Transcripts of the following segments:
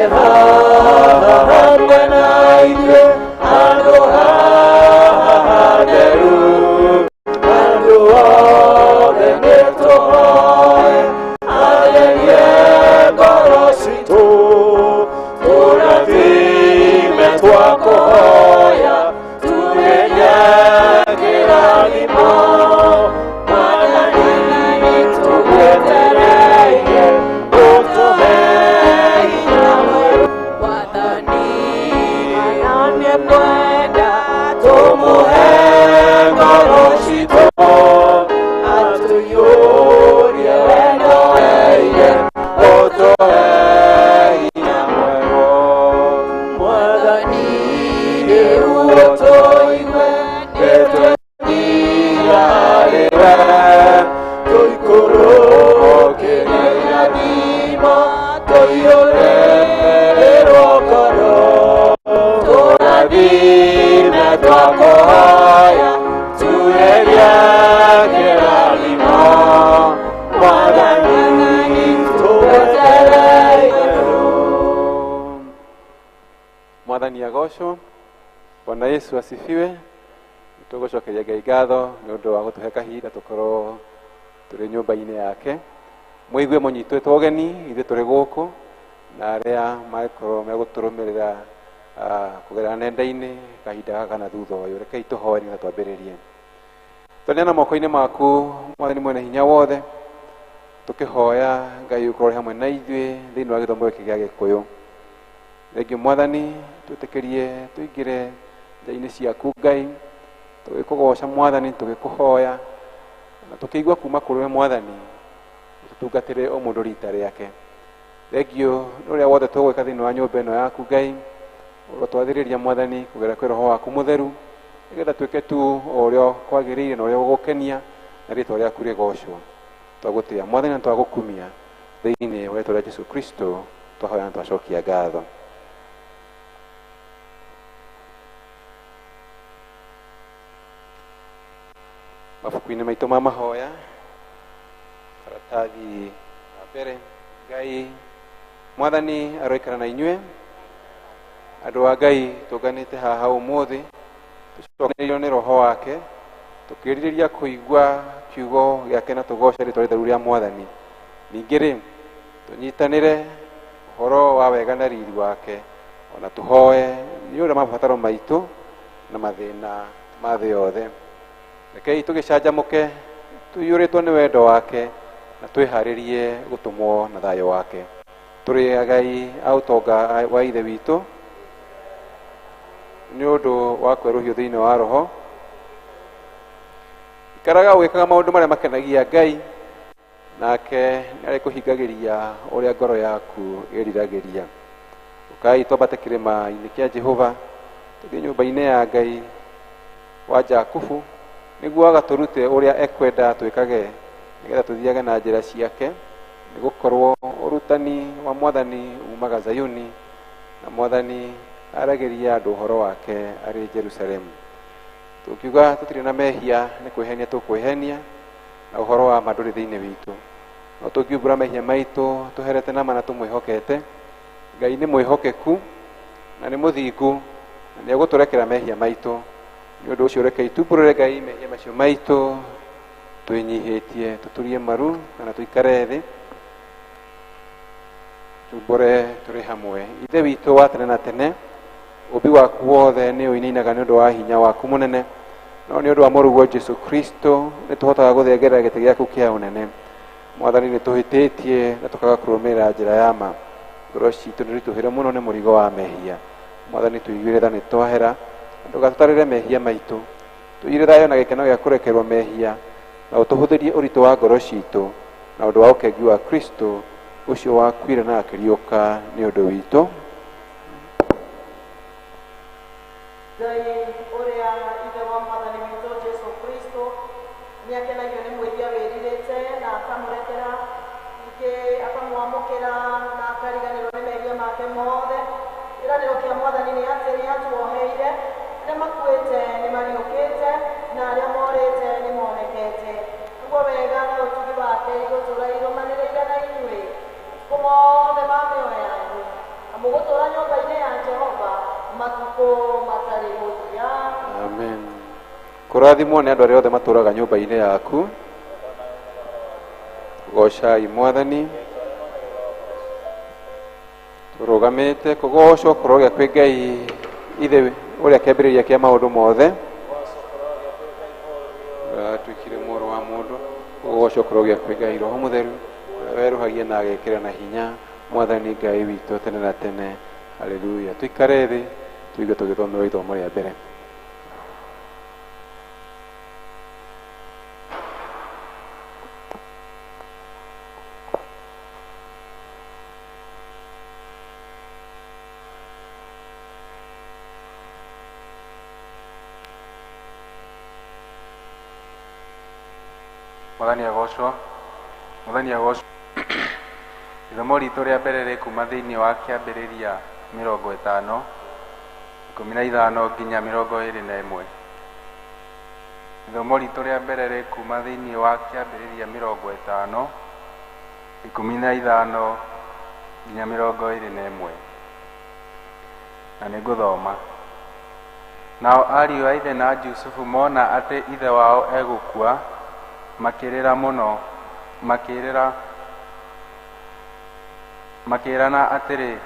Haha hamwe na ithuĩ, handũ haha hatheru. Andũ othe nĩtũhoe, agerie ngoro citũ, tũrathime twakũhoya, turĩrie kĩrathimo. Mwathani tũgwetereire, ũtũhe hinya mwerũ. Mwathani nĩkwenda Tũmũhe ngoro citũ, atũiyũrie wendo weire, ũtũhe hinya mwerũ. Mwathani rĩu ũtũigue, nĩtwendire harĩ we, tũikũrũkĩrie irathimo, tũiyũrĩrwo ngoro. Tũrathime twakũhoya, turĩrie kĩrathimo. Mwathani tũgwetereire. Mwathani agocwo. Bwana Yesu asifiwe. Tũgũcokeria Ngai ngatho nĩ ũndũ wa gũtũhe kahinda tũkorwo tũrĩ nyũmba-inĩ yake. Mũigue mũnyitĩtwo ũgeni ithuĩ tũrĩ gũkũ na arĩa magĩkorwo megũtũrũmĩrĩra kũgerera nenda-inĩ kahinda gaka kana thutha ũyũ. Rekei tũhoe nĩgetha twambĩrĩrie. Tũneana moko-inĩ maku Mwathani mwene hinya wothe, tũkĩhoya Ngai ũkorwo hamwe na ithuĩ thĩinĩ wa gĩthomo gĩkĩ gĩa Gĩkũyũ. Thengiũ Mwathani, twĩtĩkĩrie tũingĩre nja-inĩ ciaku Ngai, tũgĩkũgoca Mwathani, tũgĩkũhoya na tũkĩigua kuma kũrĩ we Mwathani, tũtungatĩre o mũndũ rita rĩake. Thengiũ nĩ ũrĩa wothe tũgwĩka thĩinĩ wa nyũmba ĩno yaku Ngai, ũrotwathĩrĩria Mwathani kũgerera kwĩ Roho waku Mũtheru, nĩgetha twĩke tu o ũrĩa kwagĩrĩire na ũrĩa ũgũgũkenia, na rĩtwa rĩaku rĩgocwo. Twagũtĩa Mwathani na twagũkumia thĩinĩ wa rĩtwa rĩa Jesu Kristo, twahoya na twacokia ngatho. Mabuku-inĩ maitũ ma mahoya, karatathi ga mbere, Ngai Mwathani aroikara na inyuĩ. Andũ a Ngai tũnganĩte haha ũmũthĩ, tũcokanĩrĩirio nĩ Roho wake, tũkĩrirĩria kũigua kiugo gĩake na tũgoce rĩtwa rĩtheru rĩa Mwathani. Ningĩ rĩ, tũnyitanĩre ũhoro wa wega na riri wake, ona tũhoe nĩ ũndũ wa mabataro maitũ na mathĩna ma thĩ yothe. Rekei tũgĩcanjamũke, tũiyũrĩtwo nĩ wendo wake, na twĩharĩrie gũtũmwo na thayũ wake. Tũrĩ agai a ũtonga wa Ithe witũ nĩ ũndũ wa kwerũhio thĩinĩ wa Roho. Ikaraga ũgĩkaga maũndũ marĩa makenagia Ngai, nake nĩarĩkũhingagĩria ũrĩa ngoro yaku ĩriragĩria. Ũkai twambate kĩrĩma-inĩ kĩa Jehova, tũthiĩ nyũmba-inĩ ya Ngai wa Jakubu, nĩguo agatũrute ũrĩa ekwenda twĩkage, nĩgetha tũthiage na njĩra ciake, nĩgũkorwo ũrutani wa Mwathani umaga Zayuni, na Mwathani aragĩria andũ ũhoro wake arĩ Jerusalemu. Tũngiuga tũtirĩ na mehia nĩ kwĩhenia tũkwĩhenia, na ũhoro wa ma ndũrĩ thĩinĩ witũ. No tũngiumbũra mehia maitũ tũherete na ma na tũmwĩhokete, Ngai nĩ mwĩhokeku na nĩ mũthingu, na nĩ egũtũrekera mehia maitũ. Nĩ ũndũ ũcio rekei tumbũrĩre Ngai mehia macio maitũ, twĩnyihĩtie, tũturie maru kana tũikare thĩ, tumbũre tũrĩ hamwe. Ithe witũ wa tene na tene, ũmbi waku wothe nĩ ũinainaga nĩ ũndũ wa hinya waku mũnene, no nĩ ũndũ wa mũrũguo Jesu Kristo nĩ tũhotaga gũthengerera gĩtĩ gĩaku kĩa ũnene. Mwathani, nĩ tũhĩtĩtie na tũkaga kũrũmĩrĩra njĩra ya ma. Ngoro citũ nĩ ritũhĩre mũno nĩ mũrigo wa mehia. Mwathani, tũiguĩre tha nĩ twahera, na ndũgatũtarĩre mehia maitũ. Tũiyũre thayũ na gĩkeno gĩa kũrekerwo mehia, na ũtũhũthĩrie ũritũ wa ngoro citũ na ũndũ wa ũkengi wa Kristo ũcio wakuire na akĩriũka nĩ ũndũ witũ. Ngai ũrĩa Ithe wa Mwathani witũ Jesu Kristo nĩ akenagio nĩ mwĩhia wĩrirĩte na akamũrekera, ningĩ akamwamũkĩra na akariganĩrwo nĩ mehia make mothe. Kĩĩranĩro kĩa Mwathani nĩ atĩ nĩ atuoheire, arĩa makuĩte nĩ mariũkĩte, na arĩa morĩte nĩ monekete. Naguo wega na ũtugi wake igũtũũra irũmanĩrĩire na inyuĩ matukũ mothe ma mĩoyo yanyu, na mũgũtũũra Matukũ matarĩ mũthia. Amen. Kũrathimwo nĩ andũ arĩa othe matũũraga nyũmba-inĩ yaku. Goocai Mwathani. Tũrũgamĩte kũgocwo kũrogĩa kwĩ Ngai Ithe ũrĩa kĩambĩrĩria kĩa maũndũ mothe. Atuĩkire mũrũ wa mũndũ. Kũgocwo kũrogĩa kwĩ Ngai Roho Mũtheru ũrĩa werũhagia na agekĩra na hinya Mwathani Ngai witũ tene na tene. Haleluya. Tũikare thĩ tũigue tũgĩthomerwo ithomo rĩa mbere. Mwathani agocwo. Mwathani agocwo. Ithomo ritũ rĩa mbere rĩ kuma thĩinĩ wa kĩambĩrĩria 50 15 nginya 21. Ithomo ritũ rĩa mbere rĩ kuma thĩinĩ wa kĩambĩrĩria 50 15 nginya 21. Na nĩngũthoma. Nao ariũ a ithe na Jusufu mona atĩ ithe wao egũkua, makĩrĩra mũno, makĩrana atĩrĩ,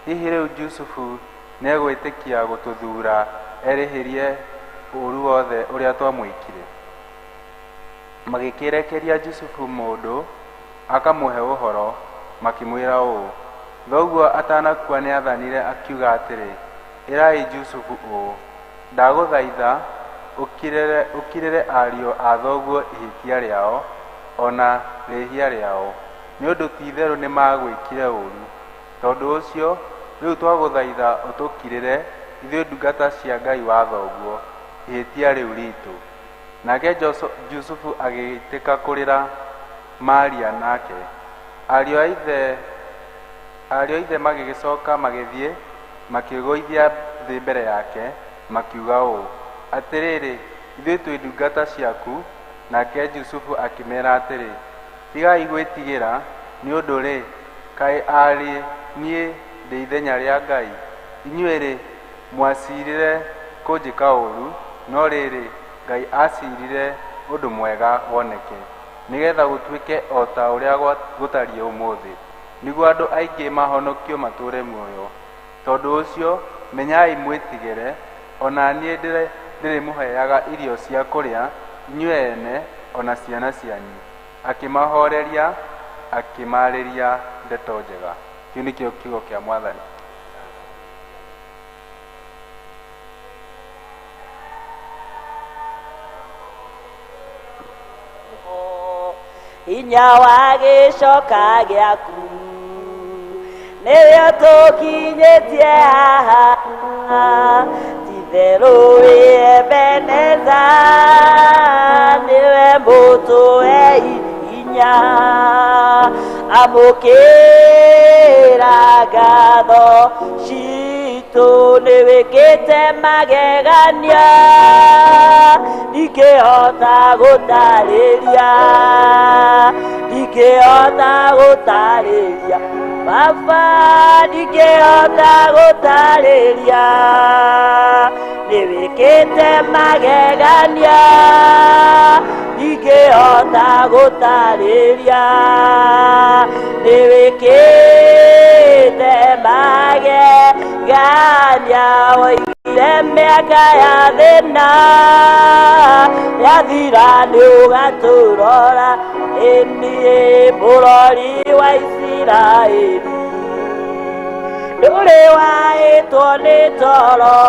hihi rĩu Jusufu nĩegwĩtĩkia gũtũthuura erĩhĩrie ũũru wothe ũrĩa twamwĩkire. Magĩkĩrekeria Jusufu mũndũ akamũhe ũhoro, makĩmwĩra ũũ, thoguo atanakua nĩathanire akiuga atĩrĩ, ĩrai Jusufu ũũ, ndagũthaitha ũkirĩre ariũ a thoguo ihĩtia rĩao ona rĩhia rĩao, nĩ ũndũ ti-itherũ nĩmagwĩkire ũũru. Tondũ ũcio rĩu twagũthaitha ũtũkirĩre ithuĩ ndungata cia Ngai wa thoguo ihĩtia rĩu ritũ. Nake Jusufu agĩĩtĩka kũrĩra maaria nake. Ariũ a ithe magĩgĩcoka magĩthiĩ makĩgũithia thĩ mbere yake, makiuga ũũ, atĩrĩrĩ, ithuĩ twĩ ndungata ciaku. Nake Jusufu akĩmeera atĩrĩ, tigai gwĩtigĩra, nĩ ũndũ-rĩ, kaĩ arĩ niĩ ndĩ ithenya rĩa Ngai? Inyuĩ-rĩ, mwacirire kũnjĩka ũũru, no rĩrĩ, Ngai acirire ũndũ mwega woneke, nĩgetha gũtuĩke o ta ũrĩa gũtariĩ ũmũthĩ, nĩguo andũ aingĩ mahonokio matũũre muoyo. Tondũ ũcio menyai mwĩtigĩre, ona niĩ ndĩrĩmũheaga irio cia kũrĩa inyuĩ ene ona ciana cianyu. Akĩmahoreria, akĩmaarĩria ndeto njega. Kĩu nĩkĩo kiugo kĩa Mwathani. Hinya wa gĩcoka gĩaku nĩrĩo tũkinyĩtie haha, ti-itherũ wĩ Ebeneza nĩwe mũtũhe hinya. Amũkĩra ngatho citũ, nĩwĩkĩte magegania, ndingĩhota gũtarĩria, ndingĩhota gũtarĩria Baba, ndingĩhota gũtarĩria, nĩwĩkĩte magegania, ndingĩhota gũtarĩria, nĩwĩkĩte magegania. Woigire mĩaka ya thĩna yathira nĩũgatũrora, ĩniĩ mũrori wa Isiraeli, ndũrĩ waĩtwo nĩ toro,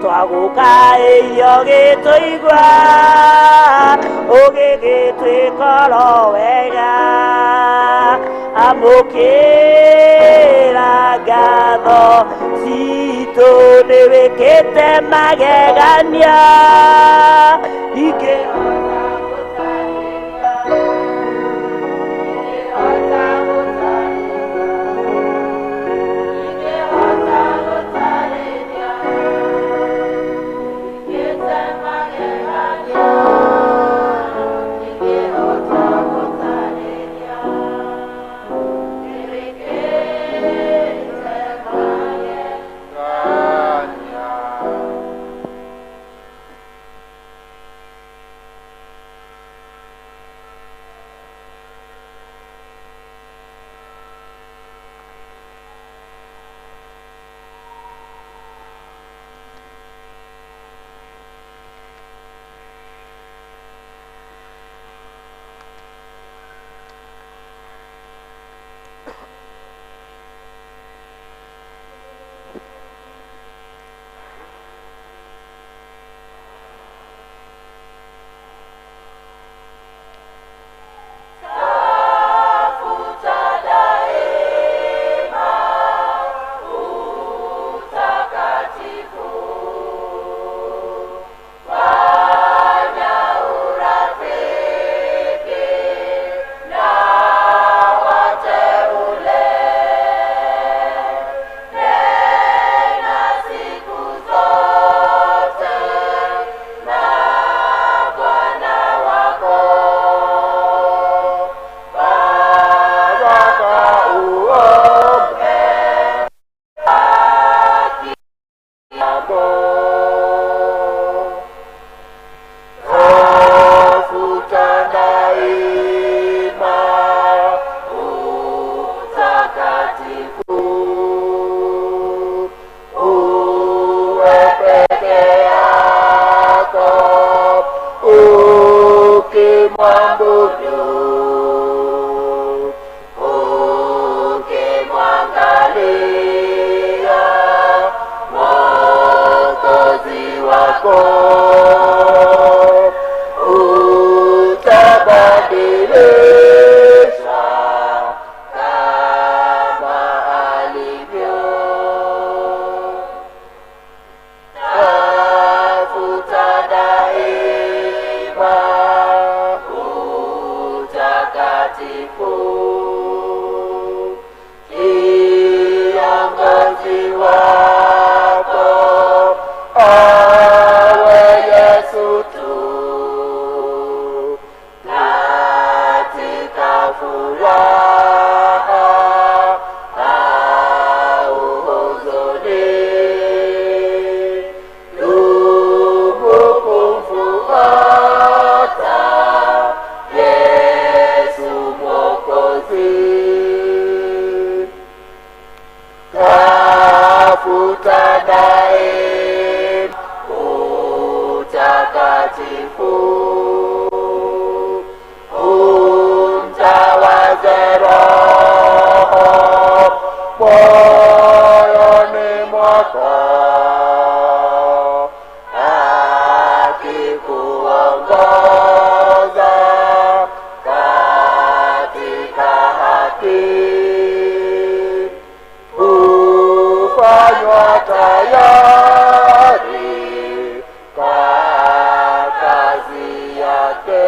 twagũkaĩire ũgĩtũigua, ũgĩgĩtwĩkoro wega. Amũkĩra ngatho citũ, nĩwĩkĩte magegania, ndingĩhota gũtarĩria, ndingĩhota gũtarĩria, ndingĩhota gũtarĩria, nĩwĩkĩte magegania, ndingĩhota gũtarĩria, nĩwĩkĩte magegania. Tafuta daima utakatifu, umtawaze Roho moyoni mwako, akikuongoza katika haki, hufanywa tayari kwa kazi yake.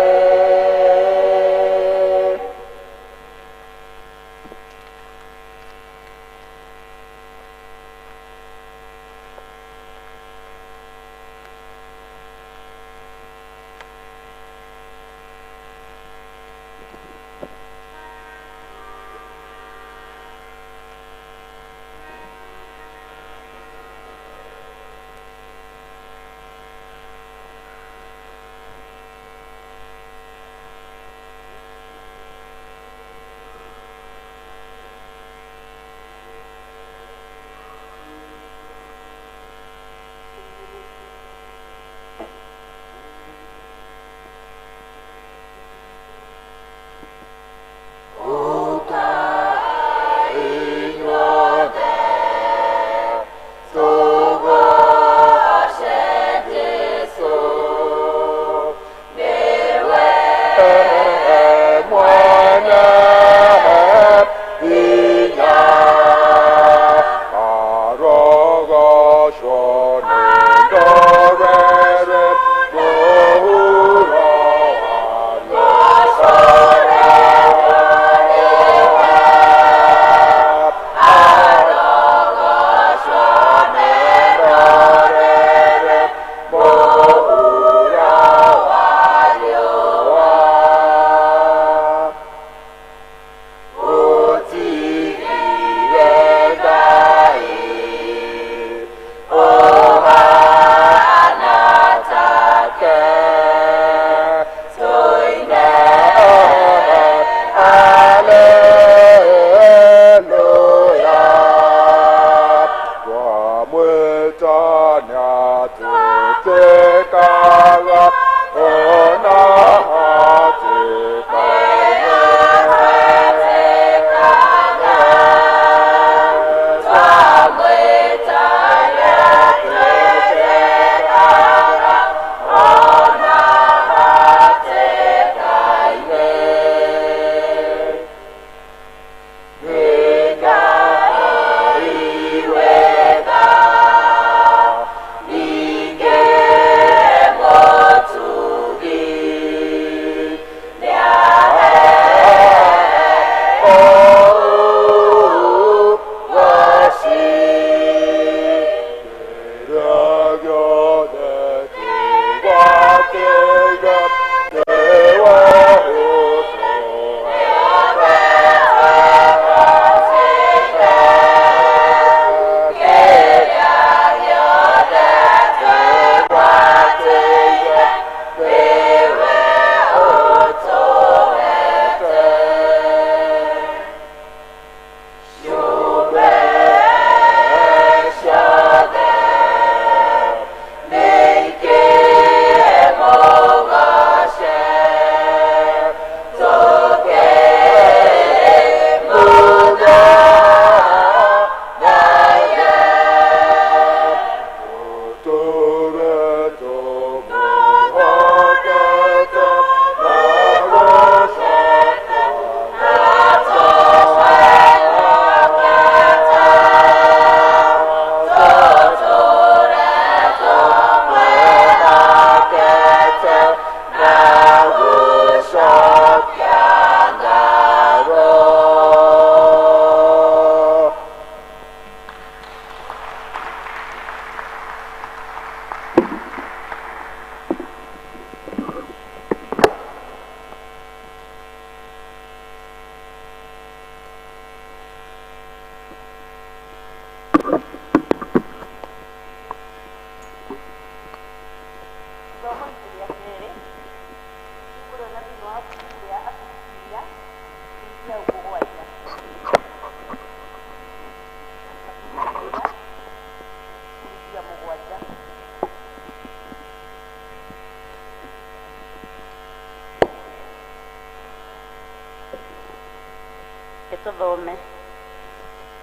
Tũthome.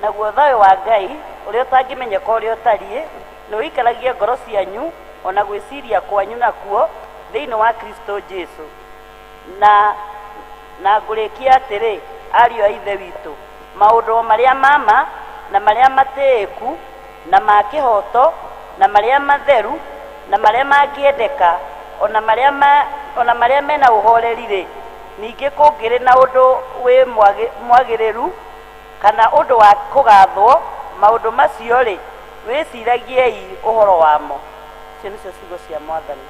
Naguo thayũ wa Ngai ũrĩa ũtangĩmenyeka ũrĩa ũtariĩ nĩ ũikaragie ngoro cianyu ona gwĩciria kwanyu nakuo thĩinĩ wa Kristo Jesu. Na ngũrĩkia atĩrĩ, ariũ a Ithe witũ, maũndũ marĩa mama na marĩa matĩĩku na ma kĩhooto na marĩa matheru na marĩa mangĩendeka ona marĩa mena ũhoreri-rĩ, ningĩ kũngĩrĩ na ũndũ wĩ mwagĩrĩru kana ũndũ wa kũgathwo, maũndũ macio-rĩ, wĩciragiei ũhoro wamo. Icio nĩcio ciugo cia Mwathani.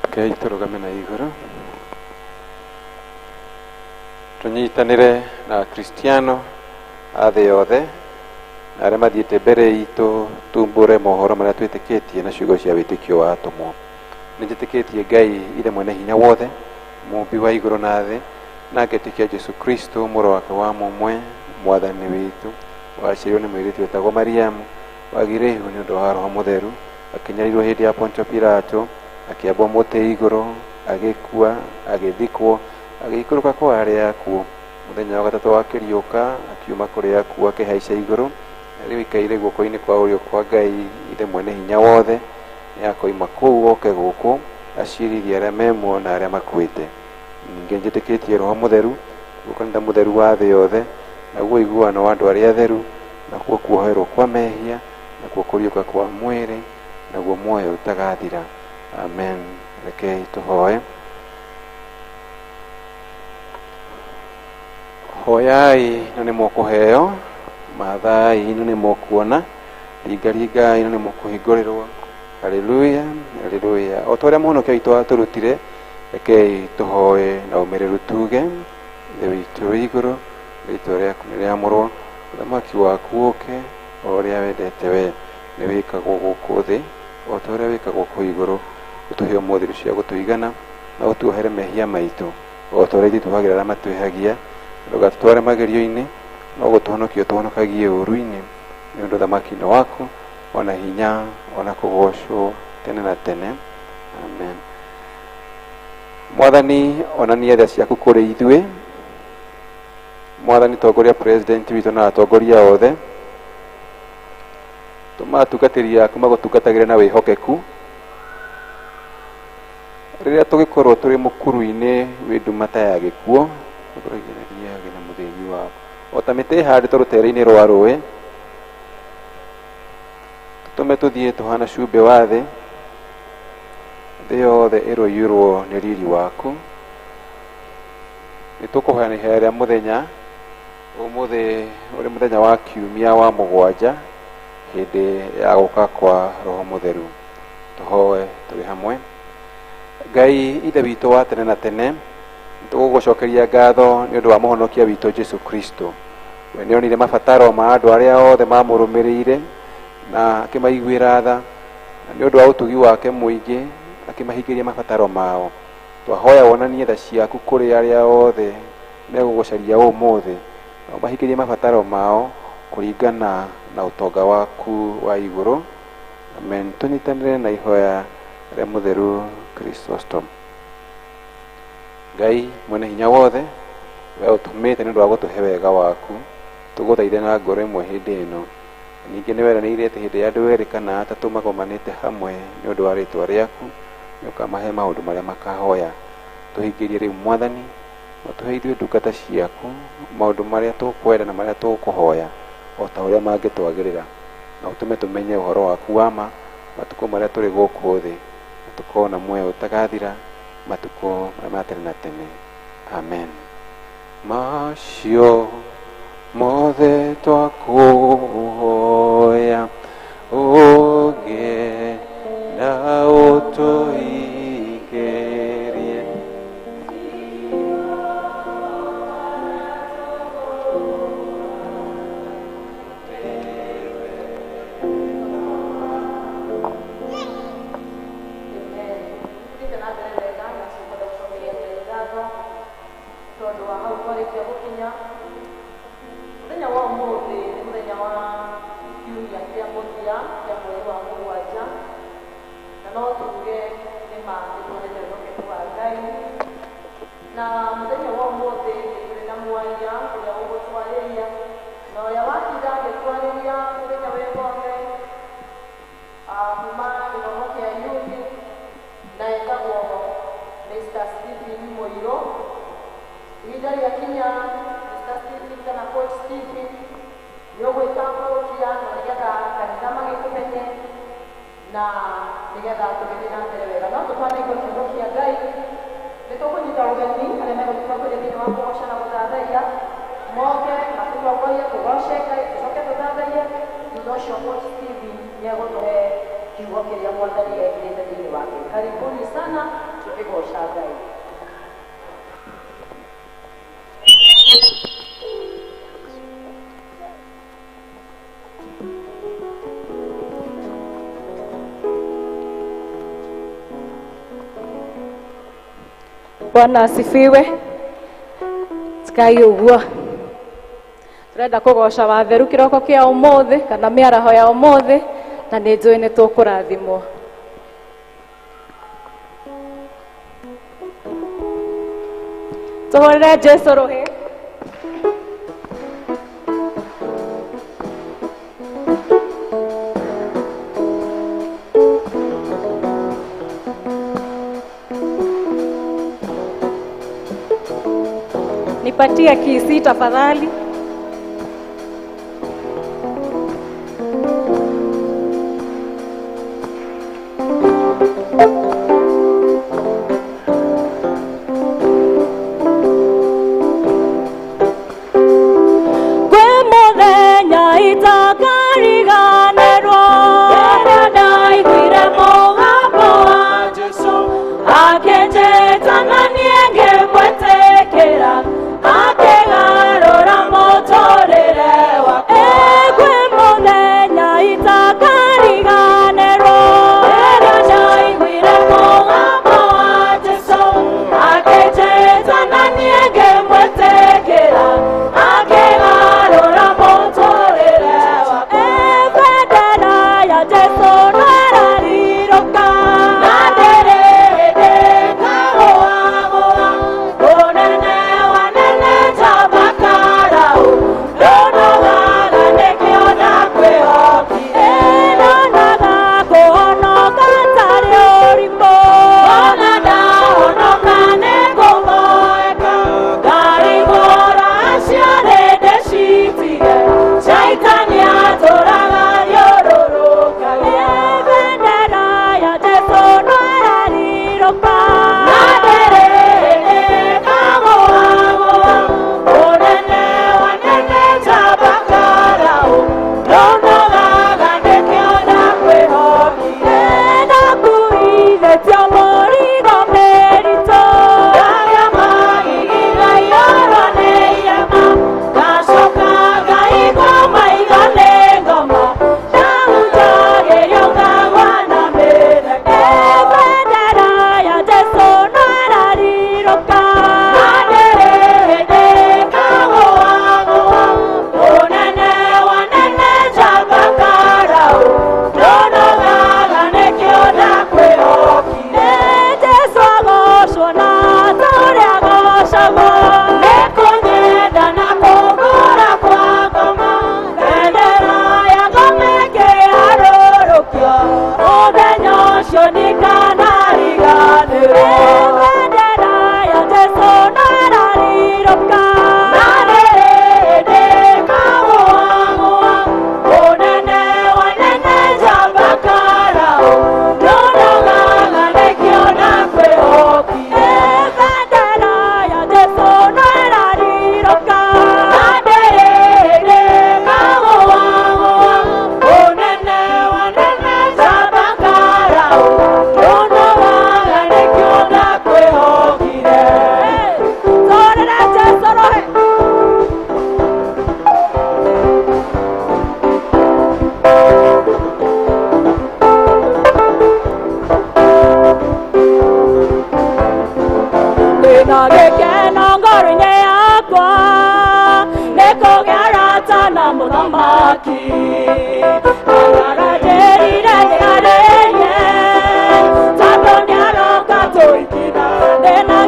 Rekei tũrũgame na igũrũ tũnyitanĩre na Akristiano a thĩ yothe na arĩa mathiĩte mbere itũ tumbũre mohoro marĩa twĩtĩkĩtie na ciugo cia wĩtĩkio wa atũmwo. Nĩ njĩtĩkĩtie Ngai ithe mwene hinya wothe, mũmbi wa igũrũ na thĩ, na ngetĩkia Jesu Kristo mũrũ wake wa mũmwe, Mwathani witũ, waciarirwo nĩ mũirĩtu wetagwo Mariamu, wagĩire ihu nĩ ũndũ wa Roho Mũtheru, akĩnyarirwo hĩndĩ ya Pontio Pilato, akĩambwo mũtĩ igũrũ, agĩkua, agĩthikwo, agĩikũrũka kwa arĩa akuũ. Mũthenya wa gatatũ akĩriũka, akiuma kũrĩ akuũ akĩhaica igũrũ, na rĩu aikaire guoko-inĩ kwa ũrĩo kwa Ngai ithe mwene hinya wothe. Nĩ akoima kũu oke gũkũ acirithie arĩa me muoyo na arĩa makuĩte. Ningĩ njĩtĩkĩtie Roho Mũtheru, naguo kanitha mũtheru wa thĩ yothe, naguo ũiguano wa andũ arĩa atheru, nakuo kuoherwo kwa mehia, nakuo kũriũka kwa mwĩrĩ, naguo muoyo ũtagathira. Amen. Rekei tũhoe. Hoyai na nĩ mũkũheo, mathai na nĩ mũkuona, ringaringai na nĩ mũkũhingũrĩrwo. Haleluya, haleluya. O ta ũrĩa mũhonokia witũ atũrutire, rekei tũhoe na ũmĩrĩru tuge, Ithe witũ wĩ igũrũ, rĩĩtwa rĩaku nĩ rĩamũrwo, ũthamaki waku ũũke, o ũrĩa wendete we nĩ wĩkagwo gũkũ thĩ o ta ũrĩa wĩkagwo kũu igũrũ. Ũtũhe ũmũthĩ irio cia gũtũigana, na ũtuohere mehia maitũ o ta ũrĩa ithuĩ tuohagĩra arĩa matwĩhagia. Ndũgatũtware magerio-inĩ, no gũtũhonokia ũtũhonokagie ũũru-inĩ, nĩ ũndũ ũthamaki nĩ waku, ona hinya, ona kũgoocwo tene na tene. Amen. Mwathani, onania tha ciaku kũrĩ ithuĩ. Mwathani, tongoria president witũ na atongoria othe. Tũma atungatĩri aku magũtungatagĩre na wĩhokeku. Rĩrĩa tũgĩkorwo tũrĩ mũkuru-inĩ wĩ nduma ta ya gĩkuũ, tũkũragĩrĩria na mũthĩgi waku. O ta mĩtĩ ĩhandĩtwo rũtere-inĩ rwa rũĩ, tũtũme tũthiĩ tũhana cumbĩ wa thĩ, thĩ yothe ĩroiyũrwo nĩ riri waku. Nĩ tũkũhoyana ihoya rĩa mũthenya, ũmũthĩ ũrĩ mũthenya wa kiumia wa mũgwanja, hĩndĩ ya gũka kwa Roho Mũtheru. Tũhoe tũrĩ hamwe. Ngai ithe witũ wa tene na tene, tũgũgũcokeria ngatho nĩ ũndũ wa mũhonokia witũ Jesu Kristo. We nĩ onire mabataro ma andũ arĩa othe mamũrũmĩrĩire na akĩmaiguĩra tha, na nĩ ũndũ wa ũtugi wake mũingĩ akĩmahingĩria mabataro mao. Twahoya wonanie tha ciaku kũrĩ arĩa othe megũgũcaria ũmũthĩ, na ũmahingĩrie mabataro mao kũringana na ũtonga waku wa igũrũ. Amen. Tũnyitanĩre na ihoya rĩa mũtheru Chrysostom. Ngai mwene hinya wothe, we ũtũmĩte nĩ ũndũ wa gũtũhe wega waku, tũgũthaithe na ngoro ĩmwe hĩndĩ ĩno. Ningĩ nĩ weranĩire atĩ hĩndĩ ya andũ erĩ kana atatũ magomanĩte hamwe nĩ ũndũ wa rĩĩtwa rĩaku, nĩ ũkamahe maũndũ marĩa makahoya. Tũhingĩrie rĩu Mwathani, ũtũhe ithuĩ ndungata ciaku maũndũ marĩa tũkwenda na marĩa tũkũhoya o ta ũrĩa mangĩtwagĩrĩra, na ũtũme tũmenye ũhoro waku wa ma matukũ marĩa tũrĩ gũkũ thĩ, na tũkorwo na muoyo ũtagathira matukũ marĩa ma tene na tene. Amen. Macio mothe twakũhoya, ũngĩenda ũtũhingĩrie. Thiĩte na mbere wega na cikwenda gũcokeria Ngai ngatho tondũ wa hau twarĩkia gũkinya. Mũthenya wa ũmũthĩ nĩ mũthenya wa kiumia kĩa mũthia kĩa mweri wa mũgwanja, na no tuge nĩ ma nĩ tuonete wĩhokeku wa Ngai. Na mũthenya wa ũmũthĩ nĩ tũrĩ na mwaria ũrĩa ũgũtwarĩria na ũrĩa watinda agĩtwarĩria mũthenya wĩ wothe kuma gĩthomo kĩa yuthi na etagwo Mr. Stephen Mũirũ. Ihinda rĩakinya Mr. Stephen kana Coach Stephen nĩ ũgwĩtambũrũkia na nĩgetha kanitha magĩkũmenye na nĩgetha tũgĩthiĩ na mbere wega. No tũtwanaigua kiugo kĩa Ngai, nĩ tũkũnyita ũgeni arĩa megũtũtongoria thĩinĩ wa kũgoca na gũthathaiya moke matũtongorie tũgoce Ngai tũcoke tũthathaiye. Thutha ũcio Coach Stephen nĩ egũtũhe kiugo kĩrĩa Mwathani ekĩrĩte thĩinĩ wake. Karibuni sana tũkĩgoca Ngai. Bwana asifiwe. Tikai uguo turenda kugoca watheru kiroko kia umuthi kana miaraho ya umuthi na nĩ njũĩ nĩ tũkũrathimwo. Tũhũrĩre Jesũ rũhĩ. Nipatie kisi tafadhali.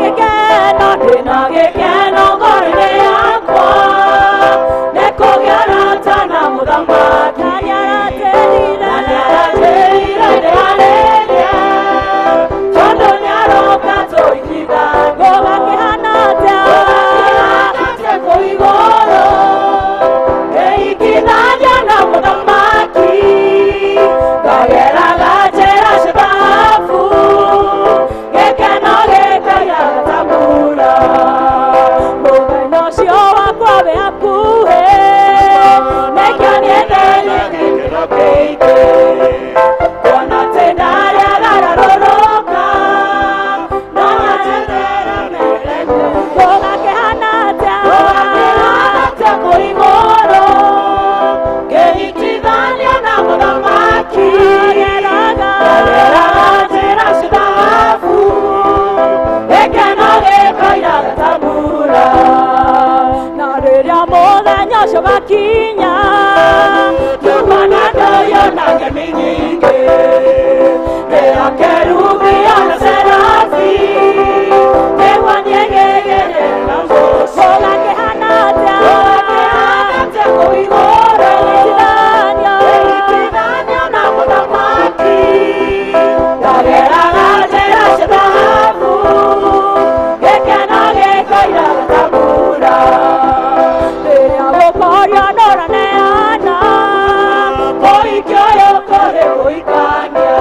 Thank you. gĩkeno, ndĩna gĩkeno ngoro-inĩ yakwa, nĩ kũgĩa arata na mũthamaki. Na nĩaranjĩrire ndĩharĩrie, tondũ nĩaroka tũigithanie. Gũgakĩhana atĩa? Gũgakĩhana atĩa kũu igũrũ? Ngĩigithania na mũthamaki, ngageraga njĩra cia thahabu, gĩkeno gĩkairaga ta mbura. Mũthenya ũcio wakwa wĩ hakuhĩ, nĩkĩo niĩ ndĩ gĩkeno kĩingĩ, kuona atĩ ndarĩagarũrũka, no njeterera mĩthenya. Gũgakĩhana atĩa? Gũgakĩhana atĩa kũu igũrũ? Ngĩhitithania na mũthamaki, ngageraga njĩra cia thahabu, gĩkeno gĩkoiraga ta mbura. Na rĩrĩa mũthenya ũcio ũgakinya, tukona ndoyo na ngemi nyingĩ, rĩrĩa kerubi ona serafi, nĩguo niĩ ngĩgĩrĩra mũciĩ. Gũgakĩhana atĩa? Gũgakĩhana atĩa kũu igũrũ? Ngĩhitithania na mũthamaki, ngageraga njĩra cia thahabu, gĩkeno gĩkoiraga ta mbura. Rĩrĩa gũkorio nũraneana, mũhiki ũyũ kũrĩ mũhikania,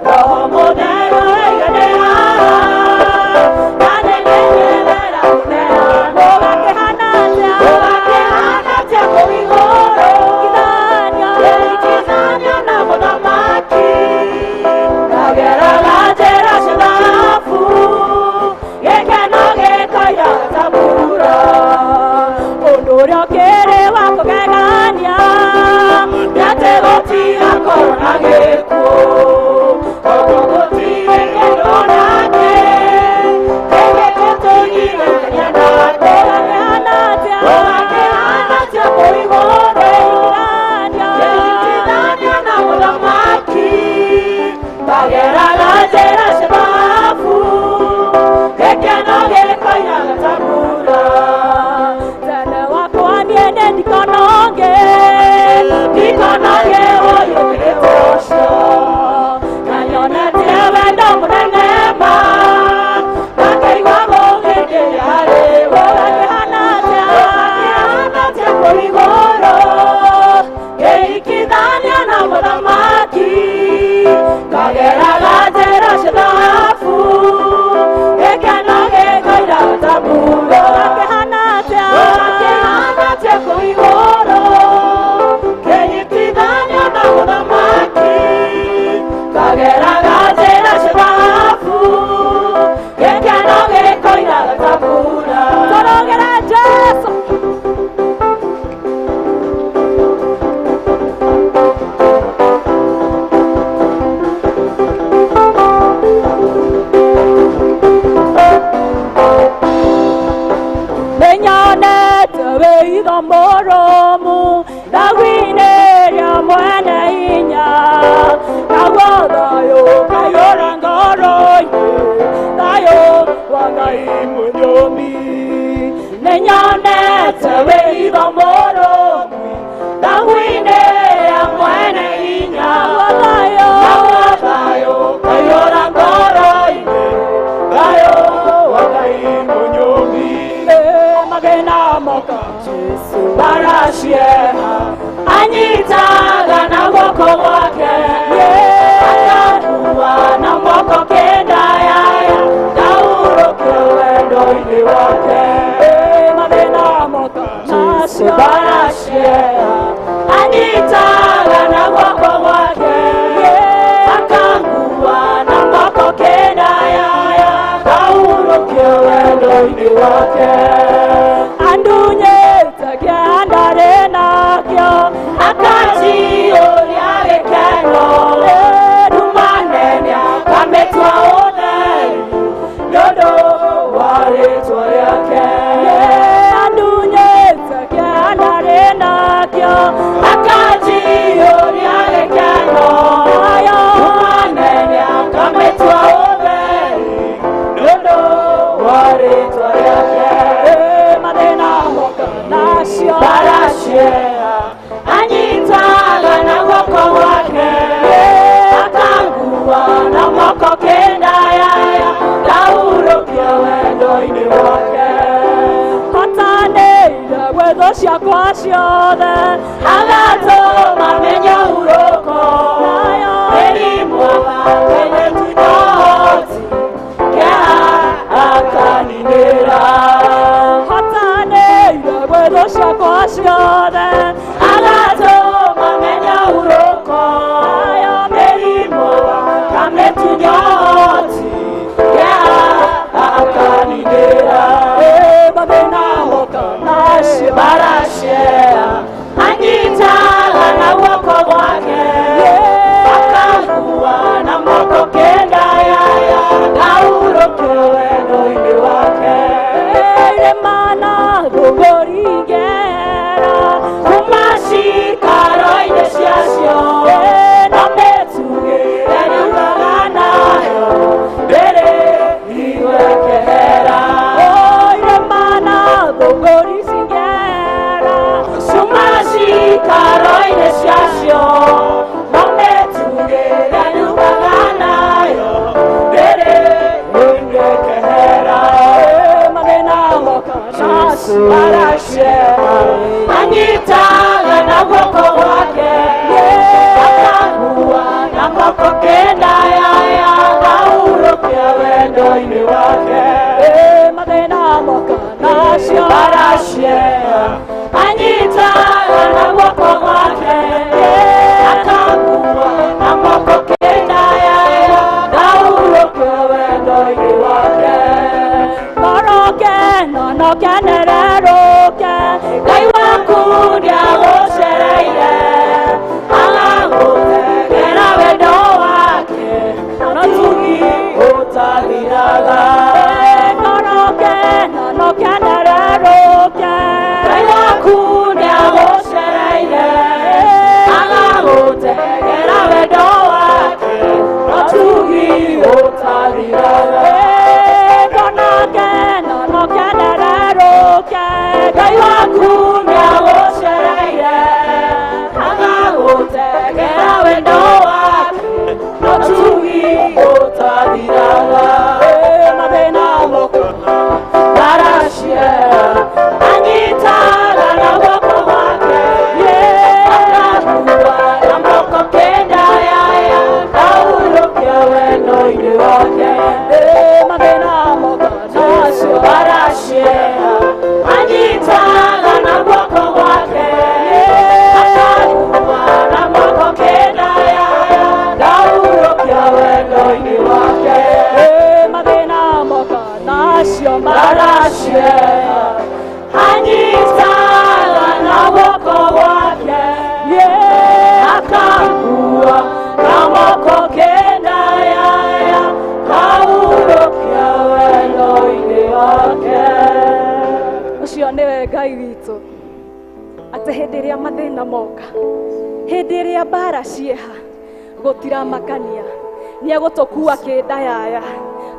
Roho Mũtheru aigane haha, na nĩngĩnyendera kũneana. Gũgakĩhana atĩa? Gũgakĩhana atĩa kũu igũrũ? Ngĩhitithania na mũthamaki, ngageraga njĩra cia thahabu, gĩkeno gĩkoiraga ta mbura. Ũndũ ũrĩa ũkĩrĩ wa kũgegania, nĩ atĩ gũtigakorwo na gĩkuũ, tondũ gũtirĩ kĩndũ nake kĩngĩtũnyitithania nake. Gũgakĩhana atĩa? Gũgakĩhana atĩa kũu igũrũ? Ngĩhitithania na mũthamaki, ngageraga njĩra cia thahabu, gĩkeno gĩkoiraga ta mbura. Tene wakwa niĩ nĩ ndikononge, ndikononge ũyũkĩrĩte ũcio, na nyonete wendo mũnene ma, na ngaigua gũkĩndĩria harĩ we. Gũgakĩhana atĩa? Gũgakĩhana atĩa kũu igũrũ? Ngĩhikithania na mũthamaki, ngageraga njĩra cia thahabu, gĩkeno gĩkoiraga ta mbura. Gũgakĩhana atĩa? Gũgakĩhana atĩa kũu igũrũ? Ngĩhikithania na mũthamaki, ngageraga njĩra cia thahabu, gĩkeno gĩkoiraga ta mbura. Tũrũgĩre Jesũ. Nĩnyonete wĩitho mũrũmu ndagu-inĩ rĩa mwene hinya, naguo thayũ ũkaiyũra ngoro-inĩ, thayũ wa Ngai mũnyũmi. Nĩnyonete wĩitho mũrũmu ndagu-inĩ rĩa mwene hinya, naguo thayũ ũkaiyũra ngoro-inĩ, thayũ wa Ngai mũnyũmi. Mathĩna moka baracieha anyitaga na guoko gwake, akakua na moko kenda yaya, ngahurũkio wendo-inĩ wake. Mathĩna moka baracieha anyitaga na guoko gwake, akakua na moko kenda yaya, ngahurũkio wendo-inĩ wake. Andunyĩte kĩandarĩ nakĩo, akanjiyũria gĩkeno, nduma nene akamĩtua ũtheri, nĩ ũndũ wa rĩĩtwa rĩake. Andunyĩte kĩandarĩ nakĩo, akanjiyũria gĩkeno, nduma nene akamĩtua ũtheri, nĩ ũndũ wa Barashea anyitaga na guoko gwake akangua na moko kenda yaya ndaurũkia wendo-inĩ wake hotanĩire gwĩthũ ciakwa ciothe agatũma menye hurũko nayo mĩrimũ kamĩtunyoti kĩeha akaninĩra hotanĩire gwĩthũ ciakwa ciothe agatũma menye hurũko nayo mĩrimũ kamĩtunyoti kĩeha akaninĩra mathĩna moka nacio barashea anyitaga na guoko gwake akangua na moko kenda yaya ndaurũkio wendo-inĩ wake irĩma rũgũringera kuma cikaro-inĩ ciacio no mĩtugĩ yanyukaga nayo ndĩrĩ igwekehera irĩma na thũngũri cingera cuma cikaro-inĩ ciacio no mĩtugĩ yanyukaga nayo ndĩrĩ igwekehera mathĩna moka nacio barashea anyitaga na guoko gwake akangua na moko kenda yaya ndaurũkia wendo-inĩ wake mathĩna moka nacio barashea anyitaga na guoko gwake akangua na moko kenda yaya ndaurũkia wendo-inĩ wake ngoroke nonokenererũke Ngai waku nĩagũcereire agagũtegera wendo wake na tugi ũtathiraga ngoroke nonokenererũke Ngai waku nĩagũcereire agagũtegera wendo wake na tugi ũtathiraga ngonoke nonokenererũke Ngai waku nĩagũcereire agagũtegera wendo wake na tugi ũtathiraga mathĩna moka barashea anyitaga na guoko gwake akangua na moko kenda yaya ndaurũkia wendo-inĩ wake mathĩna moka nacio barashea anyitaga na guoko gwake akangua na moko kenda yaya ndaurũkia wendo-inĩ wake mathĩna moka nacio barashea anyitaga na guoko gwake akangua na moko kenda yaya ndaurũkia wendo-inĩ wake. Ũcio nĩwe Ngai witũ atĩ hĩndĩ ĩrĩa mathĩna moka hĩndĩ ĩrĩa mbara cieha gũtiramakania nĩegũtũkua kĩnda yaya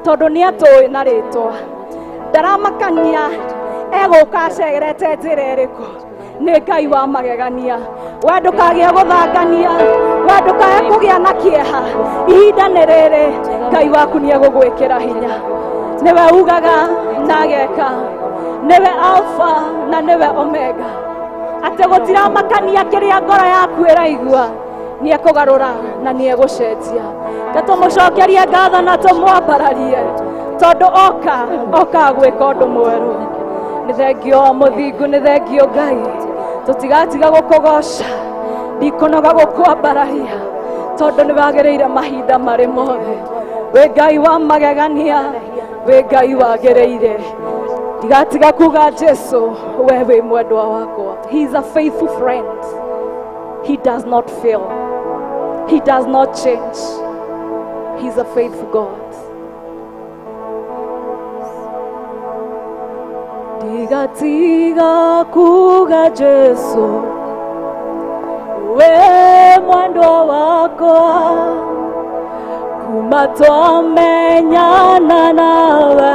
tondũ nĩatũĩ na rĩtwa ndaramakania egũka acerete njĩra ĩrĩkũ nĩ Ngai wa magegania we ndũkagĩe gũthangania we ndũkae kũgĩa na kĩeha ihinda nĩ rĩrĩ Ngai waku nĩegũgwĩkĩra hinya nĩwe ugaga na ageka nĩwe Alpha na nĩwe Omega atĩ gũtiramakania kĩrĩa ngoro yaku ĩraigua nĩekũgarũra na nĩegũcenjia ngatũmũcokerie ngatho na tũmwambararie tondũ oka oka gwĩka ũndũ mwerũ nĩ thengio mũthingu nĩ thengio Ngai tũtigatiga gũkũgoca ndikũnoga gũkwambararia tondũ nĩ wagĩrĩire mahinda marĩ mothe wĩ Ngai wa magegania wĩ Ngai wagĩrĩire ndigatiga kuga Jesu we wĩ mwendwa wakwa. He is a faithful friend. He does not fail. He does not change. He is a faithful God. Ndigatiga kuga Jesu we mwendwa wakwa kuma twamenyana nawe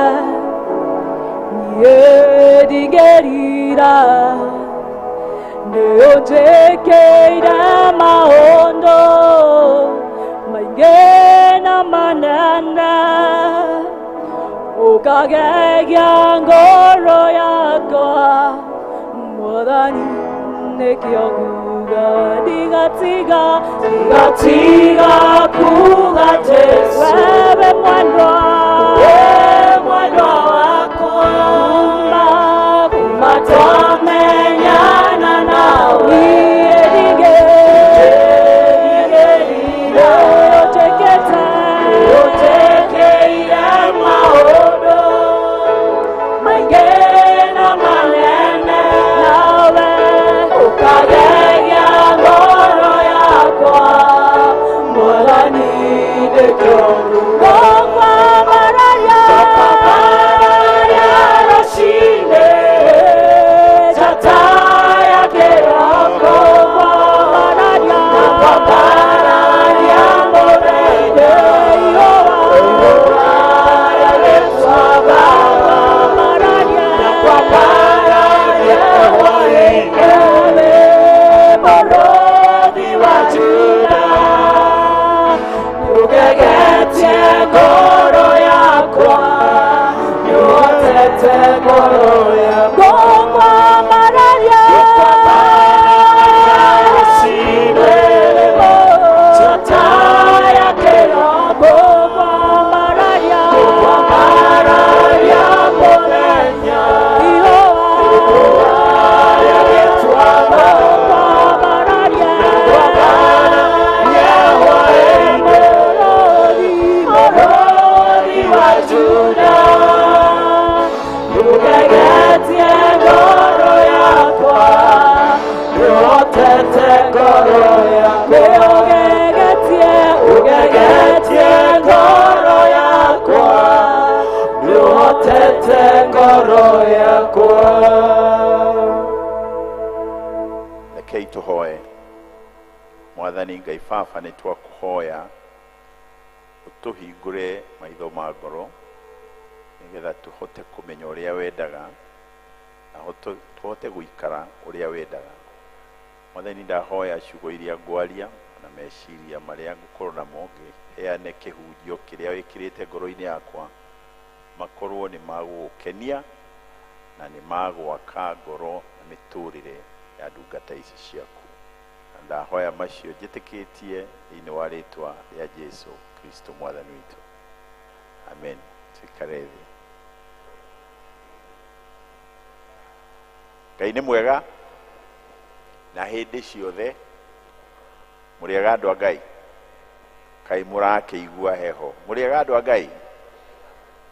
niĩ ndingĩrira Nĩũnjĩkĩire maũndũ maingĩ na manene, ũkagegia ngoro yakwa, Mwathani nĩkĩo nguga ndigatiga, ndigatiga kuga Jesũ wewe mwendwa, we mwendwa wakwa, kuma twamenyana nawe niĩ ndingĩrira ũnjĩkĩte, ũnjĩkĩire maũndũ maingĩ na manene, nawe ũkagegia ngoro yakwa, Mwathani nĩkĩo nguga ngũkwambararia, ngũkwambararia rũciinĩ njata ya kĩroko, ngũkwambararia, ngũkwambararia mũthenya, ihũa rĩa gĩtuamba, ngũkwambararia, ngũkwambararia hwaĩ-inĩ, wĩ mũrũthi wa Juda, nĩũgegetie ngoro yakwa, nĩũhotete ngoro yakwa, ngũkwambararia, ngũkwambararia rũciinĩ, njata ya kĩroko, ngũkwambararia, ngũkwambararia mũthenya, ihũa rĩa gĩtuamba, ngũkwambararia, ngũkwambararia hwaĩ-inĩ, mũrũthi wa Juda, nĩũgegetie ngoro yakwa, nĩũhotete ngoro yakwa, nĩũgegetie, ũgegetie ngoro yakwa, nĩũhotete ngoro yakwa. Rekei tũhoe. Mwathani Ngai Baba, nĩ twakũhoya ũtũhingũre maitho ma ngoro nĩgetha tũhote kũmenya ũrĩa wendaga na tũhote gũikara ũrĩa wendaga. Mwathani, ndahoya ciugo iria ngwaria na meciria marĩa ngũkorwo namo ngĩheane kĩhunjio kĩrĩa wĩkĩrĩte ngoro-inĩ yakwa makorwo nĩ magũgũkenia na nĩ magwaka ngoro na mĩtũrĩre ya ndungata ici ciaku. Na ndahoya macio njĩtĩkĩtie thĩinĩ wa rĩtwa rĩa Jesu Kristo Mwathani witũ, amen. Tuikare thĩ. Ngai nĩ mwega na hĩndĩ ciothe. Mũrĩega andũ a Ngai? Kaĩ mũrakĩigua heho? Mũrĩega andũ a Ngai?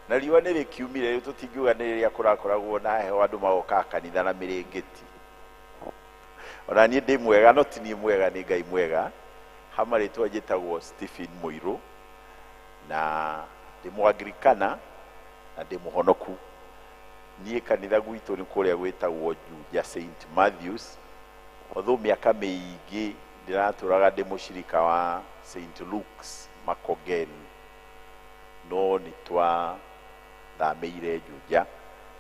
Na riũa nĩ rĩkiumire rĩu, tũtingiuga nĩ rĩrĩa kũrakoragwo na heho andũ magoka kanitha na mĩrĩngĩti. Ona niĩ ndĩ mwega, no ti niĩ mwega, nĩ Ngai mwega. Hama rĩtwa njĩtagwo Stephen Mũirũ na ndĩ Mũanglikana na ndĩ mũhonoku. Niĩ kanitha gwitũ nĩ kũrĩa gwĩtagwo Juja St Matthews, although mĩaka mĩingĩ ndĩratũraga ndĩ mũcirika wa St Luke's Makongeni, no nĩ twathamĩire Juja,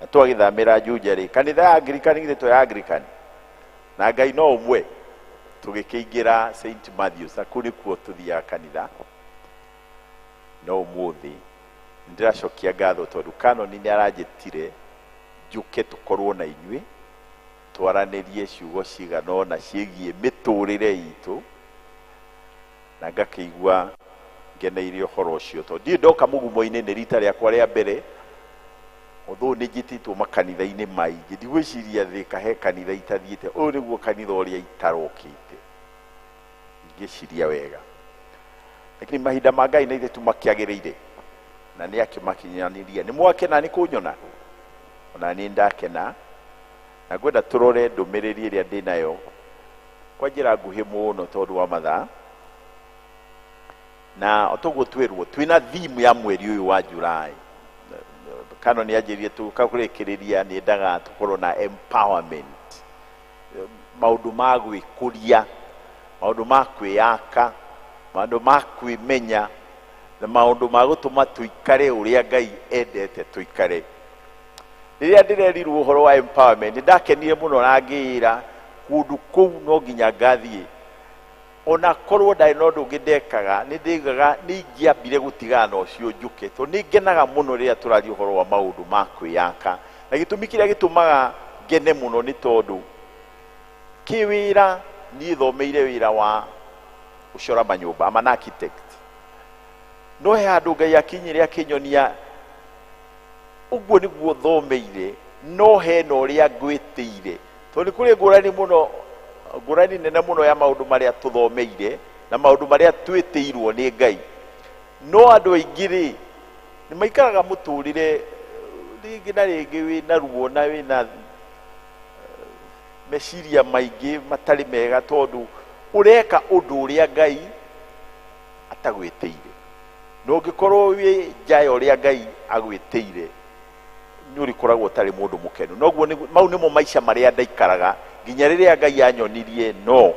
na twagĩthamĩra Juja rĩ, kanitha ya Anglican githĩ to ya Anglican na Ngai no ũmwe, tũgĩkĩingĩra St Matthews na kũu nĩkuo tũthiaga kanitha. No ũmũthĩ nĩndĩracokia ngatho tondũ kanoni nĩ aranjĩtire njũke tũkorwo na inyuĩ twaranĩrie ciugo cigana ũna ciĩgiĩ mĩtũrĩre itũ, na ngakĩigua ngeneire ũhoro ũcio tondũ ndirĩ ndoka mũgumo-inĩ, nĩ rita rĩakwa rĩa mbere, although nĩ njĩtĩtwo makanitha-inĩ maingĩ, ndigwĩciria Thĩka he kanitha itathiĩte. Ũyũ nĩguo kanitha ũrĩa itarokĩte ngĩciria wega, lakini mahinda ma Ngai na ithuĩ tũmakĩagĩrĩire na nĩ akĩmakinyanĩria. Nĩ mwakena nĩ kũnyona? Ona niĩ ndakena, na ngwenda tũrore ndũmĩrĩri ĩrĩa ndĩnayo kwa njĩra nguhĩ mũno tondũ wa mathaa, na o toguo twĩrwo twĩna theme ya mweri ũyũ wa July. Kano nĩ anjĩrire tũkakũrĩkĩrĩria nĩ endaga tũkorwo na empowerment, maũndũ ma gwĩkũria, maũndũ ma kwĩyaka, maũndũ ma kwĩmenya, na maũndũ ma gũtũma tũikare ũrĩa Ngai endete tũikare. Rĩrĩa ndĩrerirwo ũhoro wa empowerment, nĩ ndakenire mũno na ngĩĩra Kũndũ kũu no nginya ngathiĩ. Ona korwo ndarĩ na ũndũ ũngĩ ndekaga, nĩ ndĩigaga nĩ ingĩambire gũtigana na ũcio njũke, tondũ nĩ ngenaga mũno rĩrĩa tũraria ũhoro wa maũndũ ma kwĩyaka. Na gĩtũmi kĩrĩa gĩtũmaga ngene mũno nĩ tondũ kĩwĩra niĩ thomeire wĩra wa gũcora manyũmba, I'm an architect. No he handũ Ngai akinyire akĩnyonia ũguo nĩguo thomeire, no hena ũrĩa ngwĩtĩire. Tondũ nĩ kũrĩ ngũrani mũno, ngũrani nene mũno ya maũndũ marĩa tũthomeire na maũndũ marĩa twĩtĩirwo nĩ Ngai. No andũ aingĩ rĩ, nĩ maikaraga mũtũrĩre rĩngĩ na rĩngĩ wĩna ruo na wĩna meciria maingĩ matarĩ mega, tondũ ũreka ũndũ ũrĩa Ngai atagwĩtĩire. Na ũngĩkorwo wĩ nja ya ũrĩa Ngai agwĩtĩire, nĩ ũrĩkoragwo ũtarĩ mũndũ mũkenu. Noguo mau nĩmo maica marĩa ndaikaraga nginya rĩrĩa Ngai anyonirie no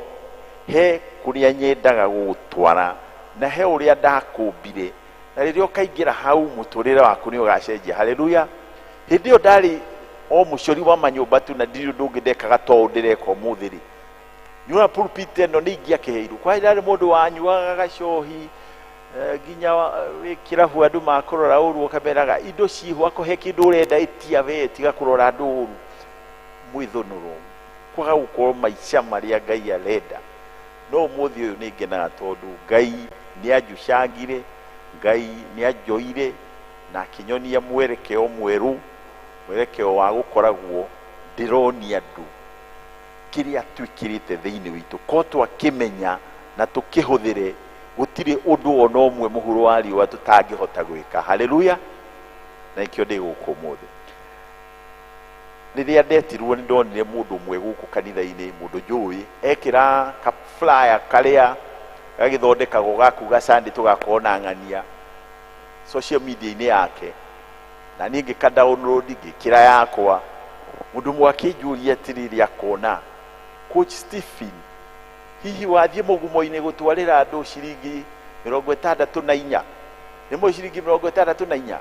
he kũrĩa nyendaga gũgũtwara na he ũrĩa ndakũmbire, na rĩrĩa ũkaingĩra hau mũtũrĩre waku nĩ ũgacenjia. Haleluya! Hĩndĩ ĩyo ndarĩ o mũcori wa manyũmba tu na ndirĩ ũndũ ũngĩ ndekaga to ũũ ndĩreka ũmũthĩ rĩ, nĩwona pulpit ĩno nĩ ingĩakĩheirwo. Kwa ndarĩ mũndũ wanyuaga gacohi, nginya wĩ kĩrabu andũ makũrora ũru ũkameraga indo ciĩho, akorwo he kĩndũ ũrenda ĩtia we, tiga kũrora andũ ũru. Mwĩthũnũro, kwaga gũkorwo maica marĩa Ngai arenda. No ũmũthĩ ũyũ nĩ ngenaga tondũ Ngai nĩ anjucangire, Ngai nĩ anjoire na akĩnyonia mwerekeo mwerũ, mwerekeo wa gũkoragwo ndĩronia andũ kĩrĩa twĩkĩrĩte thĩinĩ witũ. Korwo twakĩmenya na tũkĩhũthĩre, gũtirĩ ũndũ ona ũmwe mũhuro wa riũa tũtangĩhota gwĩka. Haleluya! Na nĩkĩo ndĩ gũkũ ũmũthĩ. Rĩrĩa ndetirwo nĩ ndonire mũndũ ũmwe gũkũ kanitha-inĩ, mũndũ njũĩ, ekĩra ka flyer karĩa gagĩthondekagwo ga kuga Sunday tũgakorwo na ng'ania social media-inĩ yake, na niĩ ngĩka download ngĩkĩra yakwa. Mũndũ ũmwe akĩnjũria atĩrĩrĩ, akona Coach Stephen, hihi wathiĩ mũgumo-inĩ gũtwarĩra andũ ciringi 64? Nĩ mũĩ ciringi 64?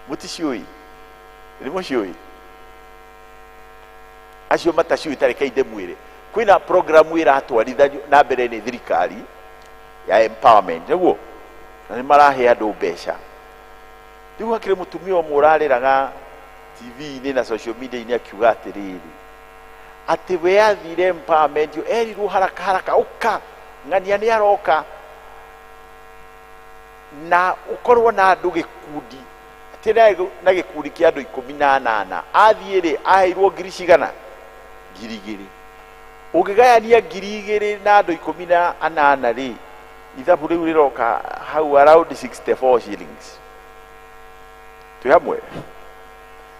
Mũticiũĩ? Nĩ mũciũĩ? Acio mataciũĩ ta rekei ndĩmwĩre, kwĩna programu ĩratwarithanio na mbere nĩ thirikari ya empowerment, nĩguo, na nĩ marahe andũ mbeca. Rĩu hakĩrĩ mũtumia ũmwe ũrarĩraga TV-inĩ na social media-inĩ akiuga atĩrĩrĩ, atĩ we athire empowerment ĩyo, erirwo haraka haraka, ũka ng'ania nĩ aroka, na ũkorwo na andũ gĩkundi, atĩ na gĩkundi kĩa andũ 18. Athiĩ rĩ, aheirwo ngiri cigana? 2000. Ũngĩgayania 2000 na andũ 18 rĩ, ithabu rĩu rĩroka hau around 64 shillings. Twĩ hamwe?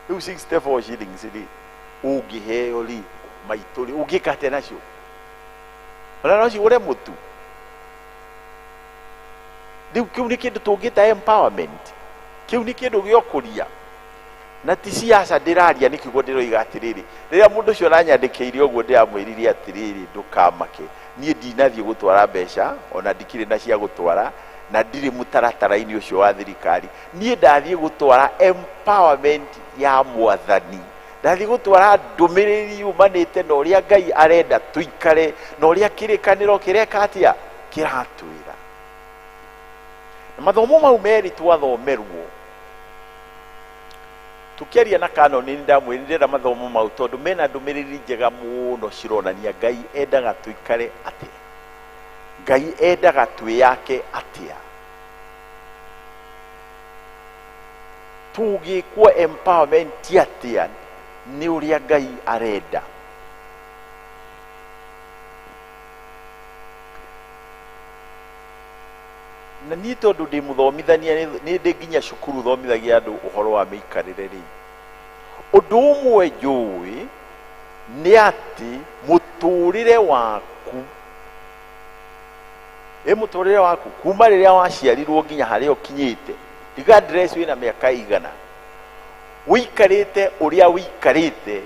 Rĩu 64 shillings rĩ, ũngĩheo rĩ, maitũ rĩ, ũngĩka atĩa nacio? Ona no cigũre mũtu. Rĩu kĩu nĩ kĩndũ tũngĩta empowerment, kĩu nĩ kĩndũ gĩa ũkũria. Na ti siasa ndĩraria, nĩ kiugo ndĩroiga atĩrĩrĩ, rĩrĩa mũndũ ũcio aranyandĩkĩire ũguo ndĩramwĩrire atĩrĩrĩ, ndũkamake, niĩ ndinathiĩ gũtwara mbeca, ona ndikĩrĩ na cia gũtwara, na ndirĩ mũtaratara-inĩ ũcio wa thirikari. Niĩ ndathiĩ gũtwara empowerment ya mwathani, ndathiĩ gũtwara ndũmĩrĩri yumanĩte na ũrĩa Ngai arenda tũikare, na ũrĩa kĩrĩkanĩro kĩreka atĩa, kĩratwĩra. Na mathomo mau merĩ twathomerwo, tũkĩaria na Canon nĩ ndamwĩrire ndĩrenda mathomo mau tondũ mena ndũmĩrĩri njega mũno cironania Ngai endaga tũikare atĩa, Ngai endaga twĩyake atĩa, tũngĩkwo empowerment atĩa nĩ ũrĩa Ngai arenda. Na niĩ tondũ ndĩ mũthomithania, nĩ ndĩ nginya cukuru thomithagia andũ ũhoro wa mĩikarĩre rĩ, ũndũ ũmwe njũĩ nĩ atĩ mũtũrĩre waku, ĩ mũtũrĩre waku kuma rĩrĩa waciarirwo nginya harĩa ũkinyĩte, regardless wĩna mĩaka igana, ũikarĩte ũrĩa ũikarĩte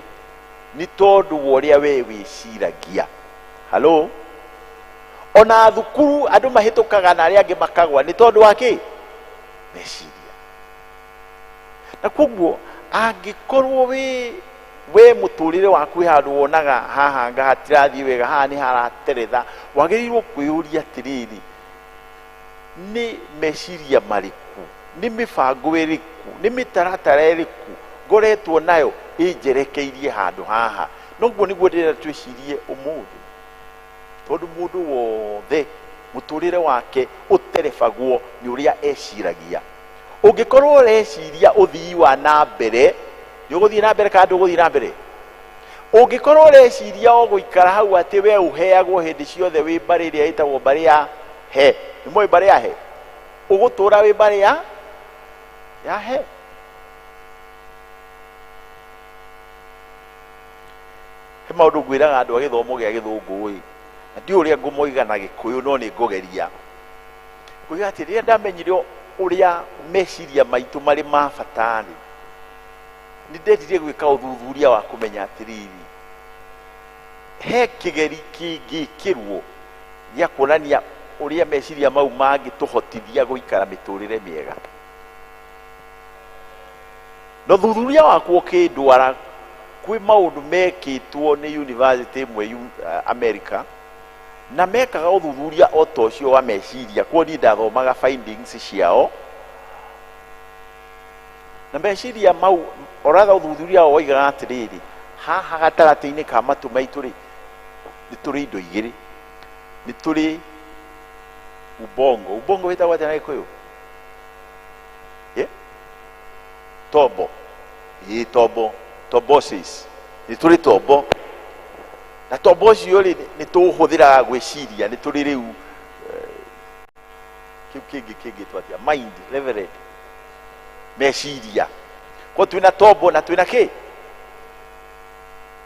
nĩ tondũ wa ũrĩa we wĩciragia. Hello? Ona thukuru andũ mahĩtũkaga na arĩa angĩ makagwa nĩ tondũ wa kĩ? Meciria. Na koguo angĩkorwo wĩ We mũtũrĩre waku wĩ handũ wonaga haha anga hatirathiĩ wega, haha nĩ harateretha, wagĩrĩirwo kwĩyũria atĩrĩrĩ, nĩ meciria marĩkũ, nĩ mĩbango ĩrĩkũ, nĩ mĩtaratara ĩrĩkũ ngoretwo nayo ĩnjerekeirie handũ haha. Noguo nĩguo ndĩrenda twĩcirie ũmũthĩ, tondũ mũndũ wothe mũtũrĩre wake ũterebagwo nĩ ũrĩa eciragia. Ũngĩkorwo ũreciria ũthii wa na mbere, nĩ ũgũthiĩ na mbere kana ndũgũthiĩ na mbere? Ũngĩkorwo ũreciria o gũikara hau atĩ we ũheagwo hĩndĩ ciothe wĩ mbarĩ ĩrĩa ĩtagwo mbarĩ ya he, nĩ mũĩ mbarĩ ya he? Ũgũtũra wĩ mbarĩ ya he. He maũndũ ngwĩraga andũ a gĩthomo gĩa gĩthũngũ ĩ, na ndiũĩ ũrĩa ngũmoiga na gĩkũyũ no nĩ ngũgeria. Ngũiga atĩ rĩrĩa ndamenyire ũrĩa meciria maitũ marĩ ma bata rĩ, nĩ ndendire gwĩka ũthuthuria wa kũmenya atĩrĩrĩ, he kĩgeri kĩngĩkĩrwo gĩa kuonania ũrĩa meciria mau mangĩtũhotithia gũikara mĩtũrĩre mĩega. Na ũthuthuria wakwa ũkĩndwara kwĩ maũndũ mekĩtwo nĩ university ĩmwe America, na mekaga ũthuthuria o ta ũcio wa meciria. Kuo niĩ ndathomaga findings ciao, na meciria mau, or rather ũthuthuria wao woigaga atĩrĩrĩ, haha gatagatĩ-inĩ ka matũ maitũ rĩ, nĩ tũrĩ indo igĩrĩ. Nĩ tũrĩ ubongo. Ubongo wĩtagwo atĩa na Gĩkũyũ? Tombo. Ĩ, tombo. Tombosis. Nĩ tũrĩ tombo. Na tombo ũcio rĩ, nĩ tũũhũthĩraga gwĩciria, nĩ tũrĩ rĩu, kĩu kĩngĩ kĩngĩtwo atĩa? Mind, reverend. Meciria. Kwa twĩna tombo na twĩna kĩ?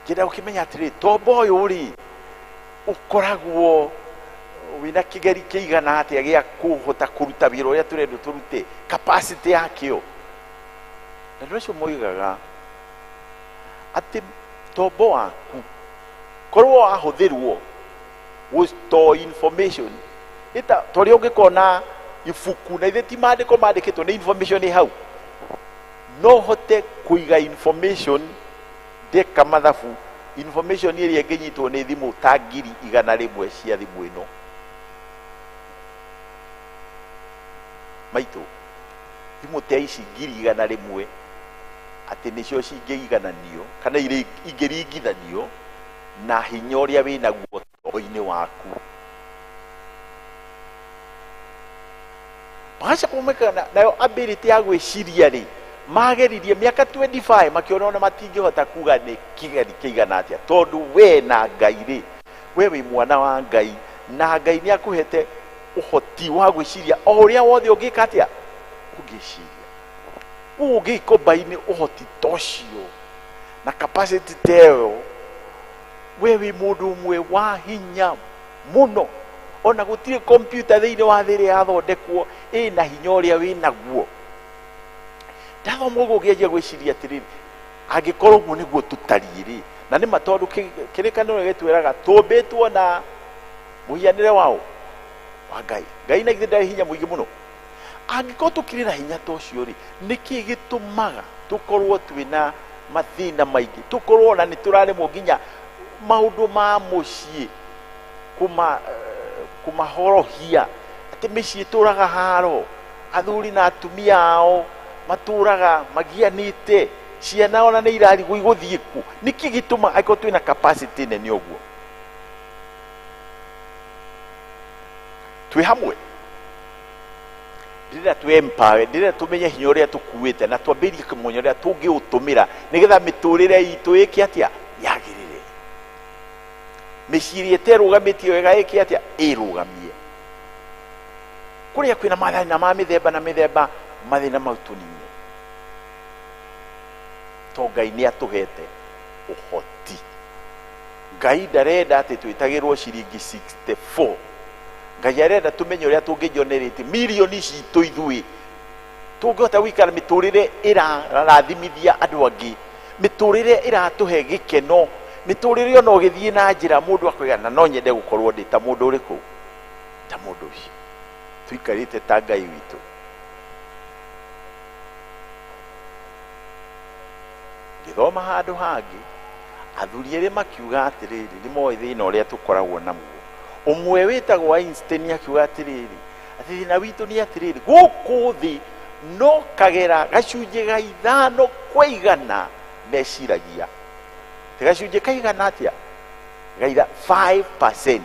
Ngĩenda gũkĩmenya atĩrĩ, tombo ũyũ rĩ, ũkoragwo wĩna kĩgeri kĩigana atĩa gĩa kũhota kũruta wĩra ũrĩa tũrendwo tũrute, capacity yakĩo. Na andũ acio moigaga atĩ tombo waku korwo wahũthĩrwo gũ store information, ĩta ta ũrĩa ũngĩkona ibuku, na ithe ti maandĩko mandĩkĩtwo, nĩ information ĩ hau, no ũhote kũiga information ndeka mathabu, information ĩrĩa ĩngĩnyitwo nĩ thimũ ta 100,000 cia thimũ ĩno. Maitũ, thimũ ta ici 100,000 atĩ nĩcio cingĩigananio kana ingĩringithanio na hinya ũrĩa wĩnaguo tombo-inĩ waku. Magacoka kumeka nayo ability ya gwĩciria rĩ, mageririe mĩaka 25 makĩona ona matingĩhota kuga nĩ kĩgeri kĩigana atĩa, tondũ we na Ngai rĩ, we wĩ mwana wa Ngai, na Ngai nĩ akũhete ũhoti wa gwĩciria o ũrĩa wothe ũngĩka atĩa, ũngĩciria. Ũguo ũngĩkombaini ũhoti ta ũcio na capacity ta ĩyo, we wĩ mũndũ ũmwe wa hinya mũno. Ona gũtirĩ computer thĩinĩ wa thĩ ĩrĩa yathondekwo ĩna hinya ũrĩa wĩ naguo. Ndathoma ũguo ngĩanjia gwĩciria atĩrĩrĩ, angĩkorwo ũguo nĩguo tũtariĩ rĩ, na nĩ ma tondũ kĩrĩkanĩro gĩtwĩraga tũmbĩtwo na mũhianĩre wao wa Ngai. Ngai na ithuĩ ndarĩ hinya mũingĩ mũno. Angĩkorwo tũkĩrĩ na hinya ta ũcio rĩ, nĩkĩ gĩtũmaga tũkorwo twĩna mathĩna maingĩ, tũkorwo ona nĩ tũraremwo nginya maũndũ ma mũciĩ kũmahorohia, atĩ mĩciĩ ĩtũraga haro, athuri na atumia ao matũraga magianĩte, ciana ona nĩ irarigwo igũthiĩ kũ. Nĩkĩ gĩtũmaga angĩkorwo twĩna capacity nene ũguo? Twĩ hamwe, ndĩrenda twĩ empower, ndĩrenda tũmenye hinya ũrĩa tũkuĩte na twambĩrĩrie kũmenya ũrĩa tũngĩũtũmĩra nĩgetha mĩtũrĩre itũ ĩke atĩa, yagĩrĩre. Mĩciĩ ĩrĩa ĩterũgamĩtie wega ĩke atĩa, ĩrũgamie. Kũrĩa kwĩna mathĩna ma mĩthemba na mĩthemba, mathĩna mau tũnine, to Ngai nĩ atũhete ũhoti. Ngai ndarenda atĩ twĩtagĩrwo ciringi 64. Ngai arenda tũmenye ũrĩa tũngĩgenerate mirioni citũ ithuĩ, tũngĩhota gũikara mĩtũrĩre ĩrarathimithia andũ angĩ, mĩtũrĩre ĩratũhe gĩkeno, mĩtũrĩre ona ũgĩthiĩ na njĩra mũndũ akoiga na no nyende gũkorwo ndĩ ta mũndũ ũrĩkũ, ta mũndũ ũcio. Tũikarĩte ta Ngai witũ. Ngĩthoma handũ hangĩ athuri erĩ makiuga atĩrĩrĩ, nĩ moĩ thĩna ũrĩa tũkoragwo naguo. Ũmwe wĩtagwo Einstein akiuga atĩrĩrĩ, atĩ thĩna witũ nĩ atĩrĩrĩ, gũkũ thĩ no kagera gacunjĩ ga 5 kwa 100 meciragia. Ti gacunjĩ kaigana atĩa? Gaitha 5%.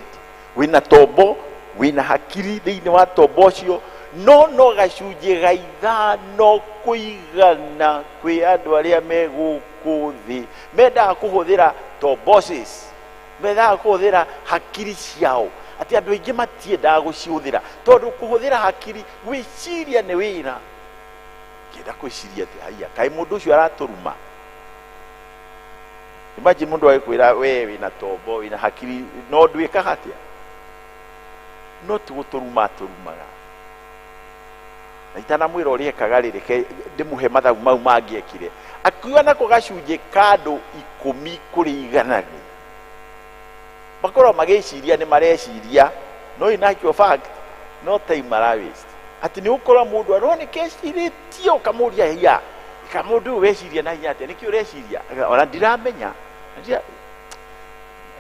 Wĩna tombo, wĩna hakiri thĩinĩ wa tombo ũcio, no gacunjĩ ga 5 kwa 100 kwĩ andũ arĩa me gũkũ thĩ mendaga kũhũthĩra tombosis, mendaga kũhũthĩra hakiri ciao. Atĩ andũ aingĩ matiendaga gũcihũthĩra tondũ kũhũthĩra hakiri gwĩciria nĩ wĩra. Ngĩenda kwĩciria atĩ haiya, kaĩ mũndũ ũcio aratũruma. Imagine mũndũ agĩkwĩra we wĩna tombo, wĩna hakiri, no ndwĩkaga atĩa? No ti gũtũruma atũrumaga. Na itanamwĩra ũrĩa ekaga rĩ, reke ndĩmũhe mathabu mau mangĩekire. Akiuga nako gacunjĩ ka andũ 10 kũrĩ 100 rĩ, makorwo magĩciria nĩ mareciria, no in actual fact no time mara waste. Atĩ nĩ ũkora mũndũ aroneka ecirĩtie, ũkamũria hiya, ka mũndũ ũyũ weciria na hinya atĩa, nĩkĩ ũreciria? Ona ndiramenya,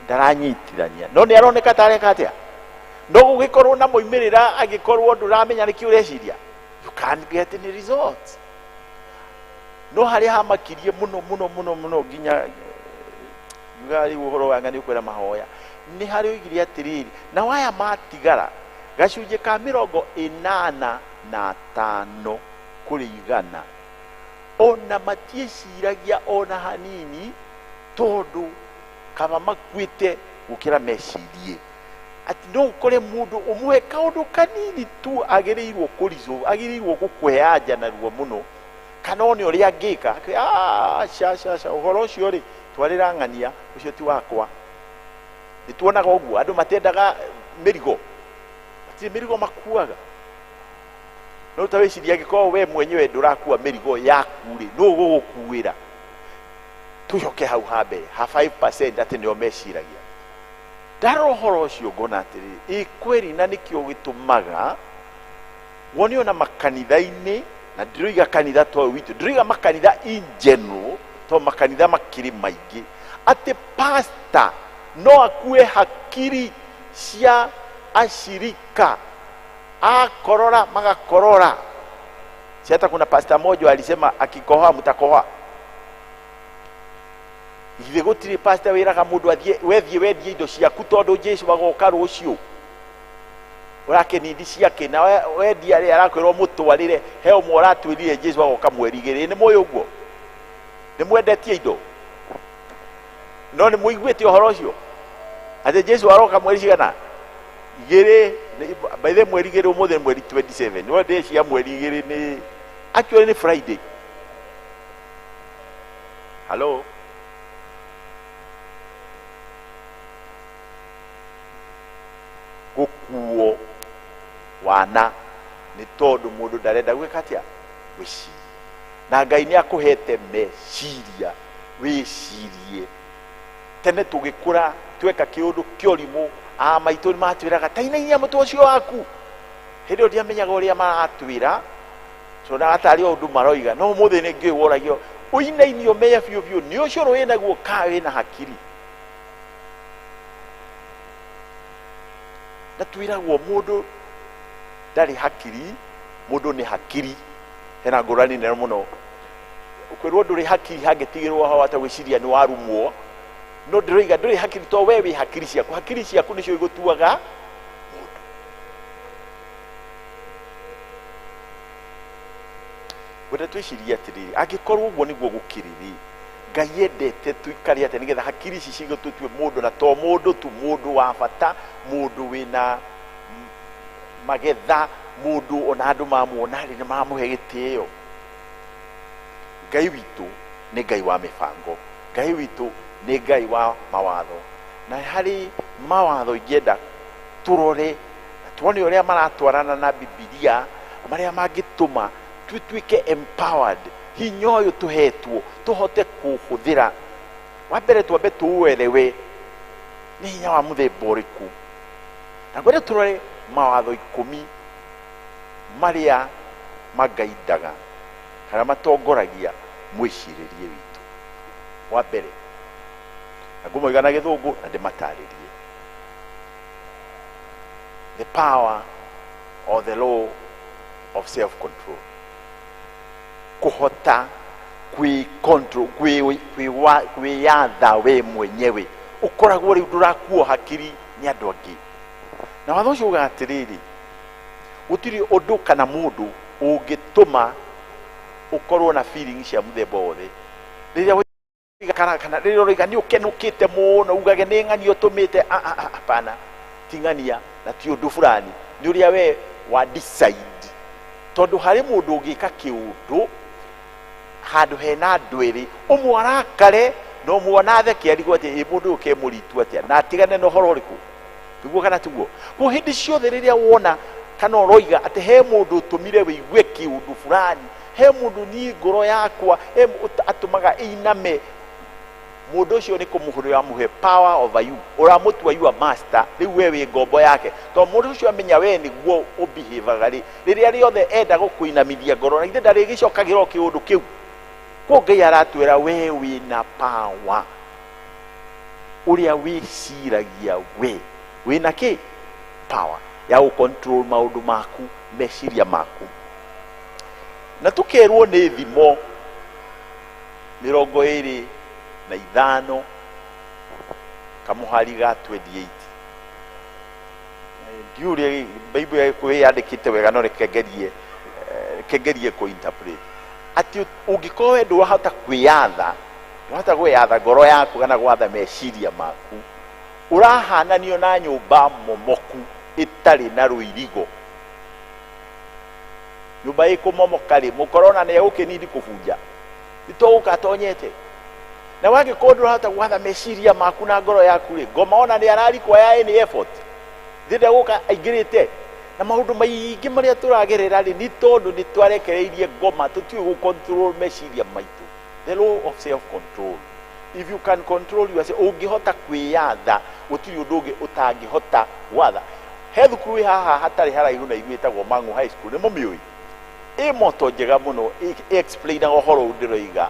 ndaranyitithania, no nĩ aroneka ta areka atĩa? No gũgĩkorwo na moimĩrĩra angĩkorwo ndũramenya nĩkĩ ũreciria, you can't get any results. No harĩa hamakirie mũno mũno mũno mũno nginya ngiuga rĩu ũhoro wa ng'ani ũkwĩra mahoya, nĩ harĩa oigire atĩrĩrĩ, na waya matigara gacunjĩ ka 85 kũrĩ 100 ona matiĩciragia ona hanini, tondũ kaba makuĩte gũkĩra mecirie. Atĩ no ũkore mũndũ ũmũhe kaũndũ kanini tu agĩrĩirwo kũresolve, agĩrĩirwo gũkũhe anja narua mũno, kana one ũrĩa angĩka, akĩoya, ca, ca, ca, ũhoro ũcio rĩ, twarĩra ng'ania, ũcio ti wakwa. Nĩ tuonaga ũguo, andũ matendaga mĩrigo, matirĩ mĩrigo makuaga. No ta wĩcirie angĩkorwo we mwenyewe ndũrakua mĩrigo yaku rĩ, nũ ũgũgũkuĩra? Tũcoke hau ha mbere, ha 5% atĩ nĩo meciragia. Ndarora ũhoro ũcio ngona atĩrĩrĩ, ĩ kweri, na nĩkĩo gĩtũmaga wone ona makanitha-inĩ, na ndĩroiga kanitha to ũyũ witũ, ndĩroiga makanitha in general, to makanitha makĩrĩ maingĩ, atĩ pastor no akue hakiri cia ashirika, akorora magakorora. Si hata kuna pastor mmoja alisema akikohoa mtakohoa. Ithe gũtirĩ pastor wĩraga mũndũ athiĩ, wethiĩ wendie indo ciaku tondũ Jesu agoka rũciũ. Ũrakĩnindi ciake na wendia rĩ, arakwĩrwo mũtwarĩre, he ũmwe ũratwĩrire Jesu agoka mweri 2. Nĩ mũĩ ũguo? Nĩ mwendetie indo? No nĩ mũiguĩte ũhoro ũcio? Atĩ Jesu aroka mweri cigana? 2. By the way, mweri 2 ũmũthĩ nĩ mweri 27. No ndĩ cia mweri 2 nĩ actually nĩ Friday. Hello? Gũkuo wana nĩ tondũ mũndũ ndarenda gwĩka atĩa? Gwĩciria. Na Ngai nĩ akũhete meciria wĩcirie. Tene tũgĩkũra tweka kĩũndũ kĩorimũ, a maitũ nĩ matwĩraga tainainia mũtwe ũcio waku. Hĩndĩ ĩyo ndiamenyaga ũrĩa maratwĩra, tuonaga tarĩ o ũndũ maroiga, no ũmũthĩ nĩ ngĩũĩ woragio ũinainio ũmenye biũ biũ nĩ ũcũrũ wĩnaguo ka wĩna hakiri. Na twĩragwo mũndũ ndarĩ hakiri, mũndũ nĩ hakiri. Hena ngũrani nene mũno. Kwĩrwo ndũrĩ hakiri hangĩtigĩrwo ho ata gwĩciria nĩ warumwo, no ndĩroiga ndũrĩ hakiri to we wĩ hakiri ciaku. Hakiri ciaku nĩcio igũtuaga mũndũ. Ngwenda twĩcirie atĩrĩrĩ, angĩkorwo ũguo nĩguo gũkĩrĩ rĩ, Ngai endete tũikare atĩa nĩgetha hakiri ici cigũtũtue mũndũ, na to mũndũ tu, mũndũ wa bata, mũndũ wĩna magetha, mũndũ ona andũ mamuona rĩ nĩ mamũhe gĩtĩo. Ngai witũ nĩ Ngai wa mĩbango, Ngai witũ nĩ Ngai wa mawatho, na harĩ mawatho ingĩenda tũrore na tuone ũrĩa maratwarana na Bibilia, marĩa mangĩtũma tutuĩke empowered, hinya ũyũ tũhetwo tũhote kũhũthĩra. Wa mbere twambe tũũelewe nĩ hinya wa mũthemba ũrĩkũ, na ngwenda tũrore mawatho 10 marĩa mangaindaga kana matongoragia mwĩcirĩrie witũ. Wa mbere na ngũmoiga na gĩthũngũ na ndĩmatarĩrie, the power or the law of self control, kũhota kwĩ control, kwĩyatha we mwenyewe, ũkoragwo rĩu ndũrakuo hakiri nĩ andũ angĩ. Na watho ũcio ugaga atĩrĩrĩ, gũtirĩ ũndũ kana mũndũ ũngĩtũma ũkorwo na feeling cia mũthemba wothe. Rĩrĩa woiga kana rĩrĩa ũroiga nĩ ũkenũkĩte mũno, ugage nĩ ng'ania ũtũmĩte, hapana, ti ng'ania na ti ũndũ fulani, nĩ ũrĩa we wa decide. Tondũ harĩ mũndũ ũngĩka kĩũndũ handũ hena andũ erĩ, ũmwe arakare na ũmwe ona theke, arigwo atĩ ĩ mũndũ ũyũ ke mũritu atĩa na atigane na ũhoro ũrĩkũ, nĩguo kana tiguo? Koguo hĩndĩ ciothe rĩrĩa wona kana ũroiga atĩ he mũndũ ũtũmire wĩigue kĩũndũ fulani, he mũndũ niĩ ngoro yakwa he atũmaga ĩiname, mũndũ ũcio nĩ kũmũhũrĩra mũhe power over you, ũramũtua you are master, rĩu we wĩ ngombo yake. Tondũ mũndũ ũcio amenya we nĩguo ũbehavaga rĩ, rĩrĩa rĩothe enda gũkũinamithia ngoro, na ithe ndarĩgĩcokagĩra o kĩũndũ kĩu. Koguo Ngai aratwĩra we wĩna power, ũrĩa wĩciragia we wĩna kĩ? Power ya gũ control maũndũ maku, meciria maku. Na tũkerwo nĩ thimo 25 kamũhari ga 28. Ndiũĩ ũrĩa Bible ya Gĩkũyũ yandĩkĩte wega, no reke ngerie kũ interpret atĩ ũngĩkorwo we ndũrahota kwĩyatha, ndũrahota gwĩyatha ngoro yaku kana gwatha meciria maku, ũrahananio na nyũmba momoku ĩtarĩ na rũirigo. Nyũmba ĩkũmomoka rĩ, mũkorona nĩ egũkĩnindi kũbunja, nĩ to gũka atonyete. Na wangĩkorwo ndũrahota gwatha meciria maku na ngoro yaku rĩ, ngoma ona nĩ ararikwa ya any effort, ndĩrenda gũka aingĩrĩte. Na maũndũ maingĩ marĩa tũragerera rĩ, nĩ tondũ nĩ twarekereirie ngoma, tũtiũĩ gũ control meciria maitũ. The law of self control, if you can control yourself, ũngĩhota kwĩyatha, gũtirĩ ũndũ ũngĩ ũtangĩhota gwatha. He thukuru ĩ haha hatarĩ haraihu na ithuĩ ĩtagwo Mang'u High School, nĩ mũmĩũĩ? Ĩ moto njega mũno, ĩ explainaga ũhoro ũyũ ndĩroiga,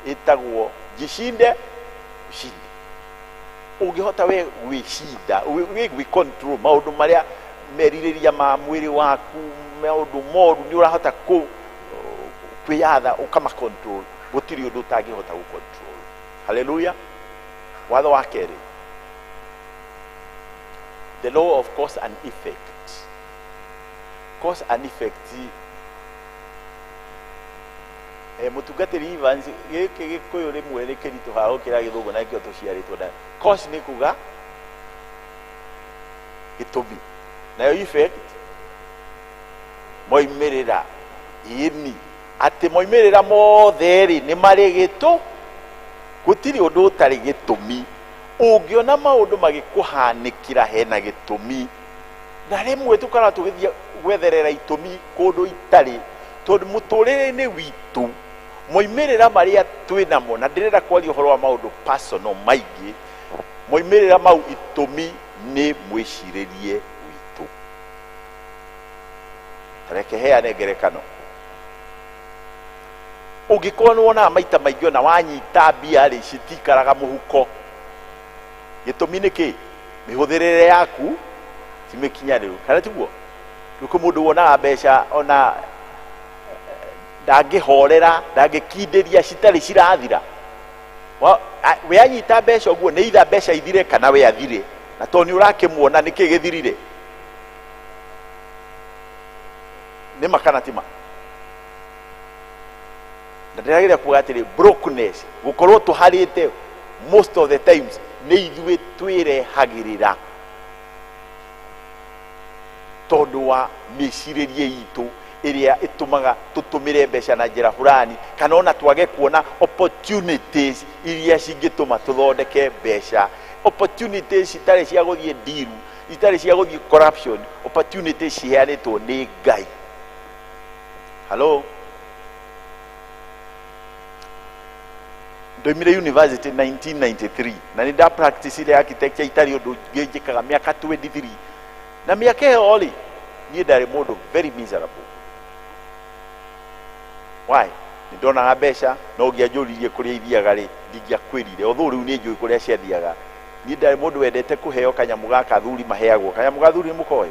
ĩtagwo jishinde ushinde. Ũngĩhota we gwĩcinda, we gwĩ control maũndũ marĩa merirĩria ma mwĩrĩ waku, maũndũ moru, nĩ ũrahota kwĩyatha ũkama control, gũtirĩ ũndũ ũtangĩhota gũ control. Haleluya. Watho wa kerĩ, the law of cause and effect. Cause and effect, mũtungatĩri Evans, gĩkĩ Gĩkũyũ rĩmwe nĩ kĩritũhaga gũkĩra Gĩthũngũ, na nĩkĩo tũciarĩtwo na cause nĩ kuga gĩtũmi, nayo effect moimĩrĩra. Ĩni atĩ moimĩrĩra mothe rĩ nĩ marĩ gĩtũ, gũtirĩ ũndũ ũtarĩ gĩtũmi. Ũngĩona maũndũ magĩkũhanĩkĩra hena gĩtũmi, na rĩmwe tũkoragwo tũgĩthiĩ gwetherera itũmi kũndũ itarĩ, tondũ mũtũrĩre-inĩ witũ moimĩrĩra marĩa twĩ namo, na ndĩrenda kwaria ũhoro wa maũndũ personal maingĩ, moimĩrĩra mau itũmi nĩ mwĩcirĩrie witũ. Ta reke heane ngerekano. Ũngĩkorwo nĩ wonaga maita maingĩ ona wanyita mbia rĩ, citikaraga mũhuko, gĩtũmi nĩ kĩ? Mĩhũthĩrĩre yaku ti mĩkinyanĩru, kana tiguo? Rĩu kwĩ mũndũ wonaga mbeca ona ndangĩhorera, ndangĩkindĩria citarĩ cirathira. We anyita mbeca ũguo nĩ itha mbeca ithire kana we athire, na tondũ nĩ ũrakĩmuona nĩkĩ gĩthirire, nĩ ma kana ti ma? Na ndĩrageria kuga atĩrĩ, brokenness, gũkorwo tũharĩte most of the times nĩ ithuĩ twĩrehagĩrĩra tondũ wa mĩcirĩrie itũ ĩrĩa ĩtũmaga tũtũmĩre mbeca na njĩra fulani, kana ona twage kuona opportunities iria cingĩtũma tũthondeke mbeca, opportunities citarĩ cia gũthiĩ deal, itarĩ cia gũthiĩ corruption, opportunities ciheanĩtwo nĩ Ngai. Hello, ndoimire university 1993 na nĩ nda practice architecture itarĩ ũndũ njĩkaga mĩaka 23, na mĩaka ĩyo rĩ, niĩ ndarĩ mũndũ very miserable. Why? Nĩ ndonaga mbeca no ũngĩanjũririe kũrĩa ithiaga rĩ ndingĩakwĩrire, although rĩu nĩ njũĩ kũrĩa ciathiaga. Niĩ ndarĩ mũndũ wendete kũheo kanyamũ gaka athuri maheagwo. Kanyamũ ga athuri nĩ mũkoĩ?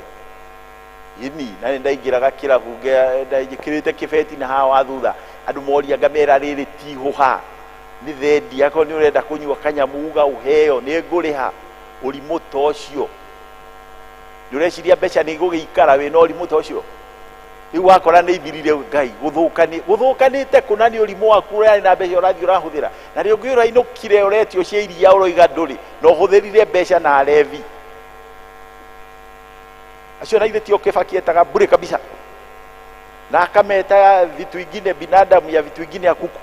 Ĩni, na nĩ ndaingĩraga kĩrabu njĩkĩrĩte kĩbeti na haha wa thutha, andũ moria ngamera rĩrĩ ti ihũha, nĩ thendi, akorwo nĩ ũrenda kũnyua kanyamũ uga ũheo nĩ ngũrĩha. Ũrimũ ta ũcio nĩ ũreciria mbeca nĩ igũgĩikara wĩna ũrimũ ta ũcio? Rĩu wakora nĩ ithirire Ngai gũthũkanĩte kũna nĩ ũrimũ waku ũrarĩ na mbeca ũrathiĩ ũrahũthĩra, na rĩngĩ ũrainũkire ũretio cia iria ũroiga ndũrĩ na ũhũthĩrire mbeca na arevi acio na ithe tio Kibaki etaga bure kabisa na akameta vitu ingine binadamu ya vitu ingine ya kuku.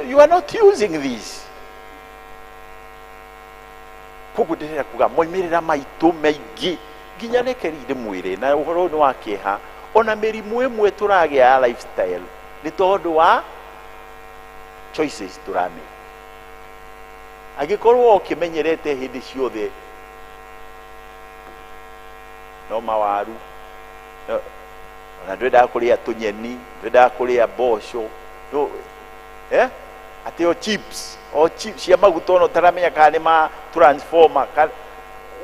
You are not using this. Koguo ndĩrenda kuga moimĩrĩra maitũ maingĩ nginya reke ndĩmwĩre na ũhoro ũyũ nĩ wa kĩeha, ona mĩrimũ ĩmwe tũragĩa ya lifestyle nĩ tondũ wa choices tũramake. Angĩkorwo ũkĩmenyerete hĩndĩ ciothe no mawaru, ona ndwendaga kũrĩa tũnyeni, ndwendaga kũrĩa mboco, atĩ o chips, o chips cia maguta ona ũtaramenya kana nĩ ma transformer,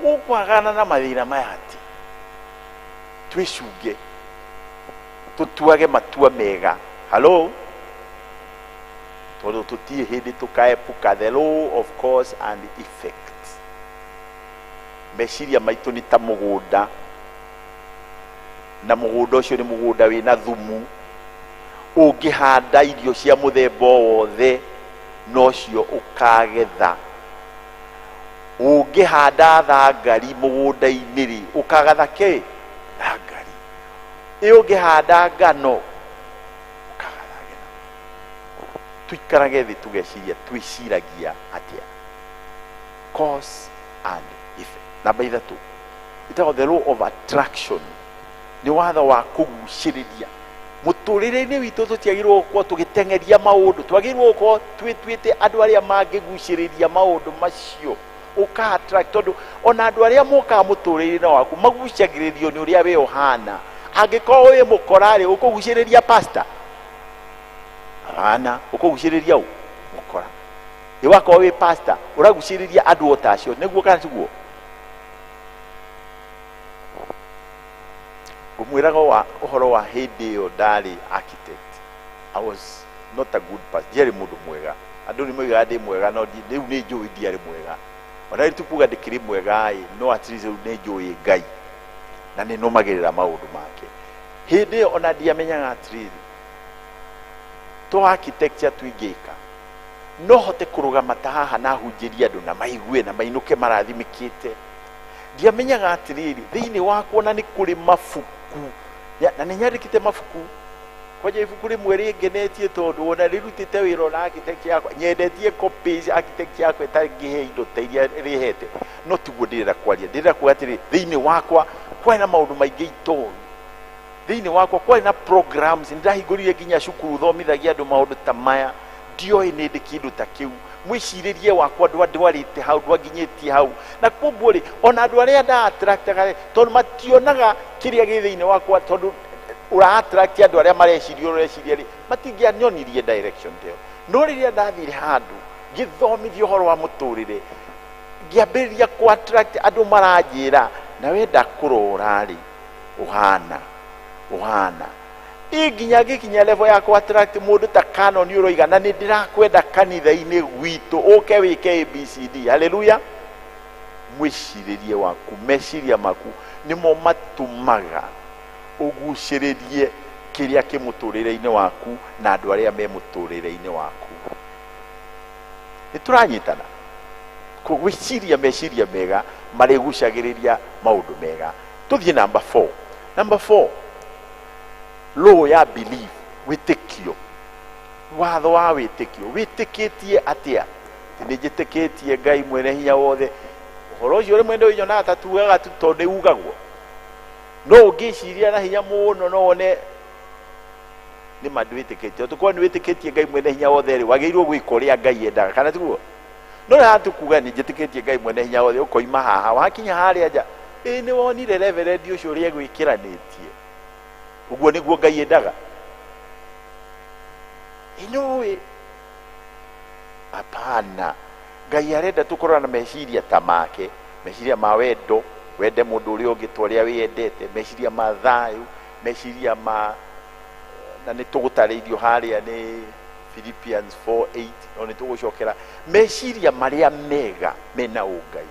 ũkwagana na mathĩna maya atĩ twĩcunge tũtuage matua mega. Hello, tondũ tũtirĩ hĩndĩ tũkaepuka the law of cause and effect. Meciria maitũ nĩ ta mũgũnda, na mũgũnda ũcio nĩ mũgũnda wĩna thumu. Ũngĩhanda irio cia mũthemba o wothe nocio ũkagetha. Ũngĩhanda thangari mũgũnda-inĩ rĩ, ũkagetha kĩ? Thangari. Ĩ ũngĩhanda ngano, ũkagetha ngano. Tũikarage thĩ tũgeciria twĩciragia atĩa. Cause and effect. Namba ithatũ ĩtagwo the law of attraction, nĩ watho wa kũgucĩrĩria. Mũtũrĩre-inĩ witũ tũtiagĩrĩirwo gũkorwo tũgĩteng'eria maũndũ, twagĩrĩirwo gũkorwo twĩtuĩte andũ arĩa mangĩgucĩrĩria maũndũ macio, ũka attract, tondũ ona andũ arĩa mokaga mũtũrĩre-inĩ waku magucagĩrĩrio nĩ ũrĩa we ũhana. Angĩkorwo wĩ mũkora-rĩ, ũkũgucĩrĩria pastor? Hapana, ũkũgucĩrĩria ũ? Mũkora. Ĩ wakorwo wĩ pastor, ũragucĩrĩria andũ o ta acio, nĩguo kana tiguo? Ngũmwĩraga wa ũhoro wa hĩndĩ ĩyo ndarĩ architect. I was not a good person. Ndiarĩ mũndũ mwega. Andũ nĩ moigaga ndĩ mwega, no rĩu nĩ njũĩ ndiarĩ mwega. Ona rĩu ti kuga ndĩkĩrĩ mwega ĩ, no at least rĩu nĩ njũĩ Ngai na nĩ nũmagĩrĩra maũndũ make. Hĩndĩ ĩyo ona ndiamenyaga atĩrĩrĩ, to architecture tu ingĩka, no hote kũrũgama ta haha na hunjĩrie andũ na maigue na mainũke marathimĩkĩte. Ndiamenyaga atĩrĩrĩ, thĩinĩ wakwa ona nĩ kũrĩ mabuku, na nĩ nyandĩkĩte mabuku. Kwanja ibuku rĩmwe rĩngenetie tondũ ona rĩrutĩte wĩra ona architecture yakwa, nyendetie copies architecture yakwa ĩtangĩhe indo ta iria rĩhete, no tiguo ndĩrenda kwaria. Ndĩrenda kuga atĩrĩ, thĩinĩ wakwa kwarĩ na maũndũ maingĩ itoĩ. Thĩinĩ wakwa kwarĩ na programs, nĩndahingũrire nginya cukuru thomithagia andũ maũndũ ta maya. Ndioĩ nĩ ndĩ kĩndũ ta kĩu. Mwĩcirĩrie wakwa ndwarĩte hau, ndwanginyĩtie hau. Na koguo rĩ, ona andũ arĩa nda attractaga rĩ, tondũ mationaga kĩrĩa gĩ thĩinĩ wakwa, tondũ ũra attract andũ arĩa mareciria ũrĩa ũreciria rĩ, matingĩanyonirie direction ta ĩyo. No rĩrĩa ndathire handũ ngĩthomithia ũhoro wa mũtũrĩre, ngĩambĩrĩria kũ attract andũ maranjĩra, na wenda kũrora rĩ, ũhana, ũhana. Ĩ nginya ngĩkinya level ya kũ attract mũndũ ta Canon ũroiga, na nĩ ndĩrakwenda kanitha-inĩ gwitũ, ũke wĩke ABCD. Hallelujah. Mwĩcirĩrie waku, meciria maku nĩmo matũmaga ũgucĩrĩrie kĩrĩa kĩ mũtũrĩre-inĩ waku na andũ arĩa me mũtũrĩre-inĩ waku. Nĩ tũranyitana? Gwĩciria meciria mega marĩgucagĩrĩria maũndũ mega. Tũthiĩ number 4. Number 4, law ya belief, wĩtĩkio. Watho wa wĩtĩkio. Wĩtĩkĩtie atĩa? Nĩ njĩtĩkĩtie Ngai mwene hinya wothe. Ũhoro ũcio rĩmwe nĩ ũnyonaga ta tugaga tu tondũ nĩ ugagwo. No ũngĩciria na hinya mũno no wone nĩ ma ndwĩtĩkĩtie. Tondũ korwo nĩ wĩtĩkĩtie Ngai mwene hinya wothe rĩ, wagĩrĩirwo gwĩka ũrĩa Ngai endaga, kana tiguo? No rĩrĩa tukuga nĩ njĩtĩkĩtie Ngai mwene hinya wothe, ũkoima haha wakinya harĩa nja, ĩ nĩ wonire reverend ũcio ũrĩa egwĩkĩranĩtie. Ũguo nĩguo Ngai endaga. Inyuĩ hapana. Ngai arenda tũkorwo na meciria ta make, meciria ma wendo, wende mũndũ ũrĩa ũngĩ ta ũrĩa wĩyendete, meciria ma thayũ, meciria ma, na nĩ tũgũtarĩirio harĩa nĩ Philippians 4:8, no nĩ tũgũcokera meciria marĩa mega mena ũngai.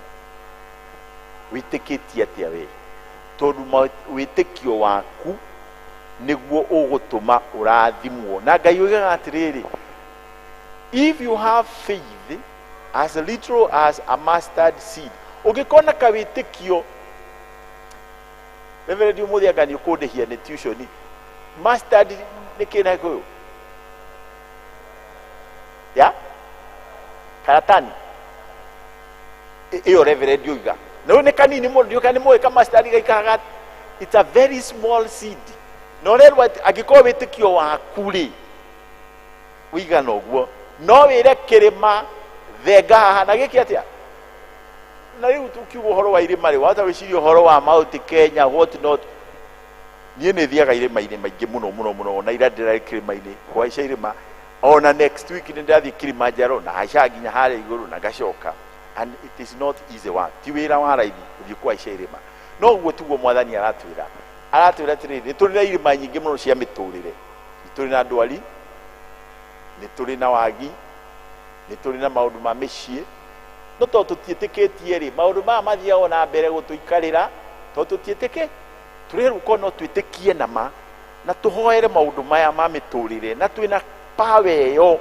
Wĩtĩkĩtie atĩa we? Tondũ wĩtĩkio waku nĩguo ũgũtũma ũrathimwo. Na Ngai oigaga atĩrĩrĩ, if you have faith as little as a mustard seed, ũngĩkorwo na kawĩtĩkio, Reverend ũmũthĩ anga nĩ ũkũndĩhia nĩ tuition. Mustard nĩ kĩ na Gĩkũyũ? Ya? Karatani. Ĩyo Reverend oiga. Na rĩu nĩ kanini mũno, ndiũĩ kana nĩ mũĩ ka mustard gaikaraga. It's a very small seed. Na ũrerwo atĩ angĩkorwo wĩtĩkio waku rĩ ũigana ũguo, no wĩre kĩrĩma thenga haha na gĩke atĩa? Na rĩu tũkiuga ũhoro wa irĩma rĩ, wahota gwĩciria ũhoro wa Mount Kenya, what not. Niĩ nĩ thiaga irĩma-inĩ maingĩ mũno mũno mũno, ona ira ndĩrarĩ kĩrĩma-inĩ kũhaica irĩma, ona next week nĩ ndĩrathiĩ Kilimanjaro na haicaga nginya harĩa igũrũ na ngacoka. And it is not easy work, ti wĩra wa raithi gũthiĩ kũhaica irĩma. No ũguo tiguo Mwathani aratwĩra. Aratwĩra atĩrĩrĩ, nĩ tũrĩ na irĩma nyingĩ mũno cia mĩtũrĩre, nĩ tũrĩ na ndwari, nĩ tũrĩ na wagi, nĩ tũrĩ na maũndũ ma mĩciĩ, no tondũ tũtiĩtĩkĩtie rĩ, maũndũ maya mathiaga na mbere gũtũikarĩra tondũ tũtiĩtĩkĩ. Tũrerwo korwo no twĩtĩkie na ma na tũhoere maũndũ maya ma mĩtũrĩre na twĩna power ĩyo,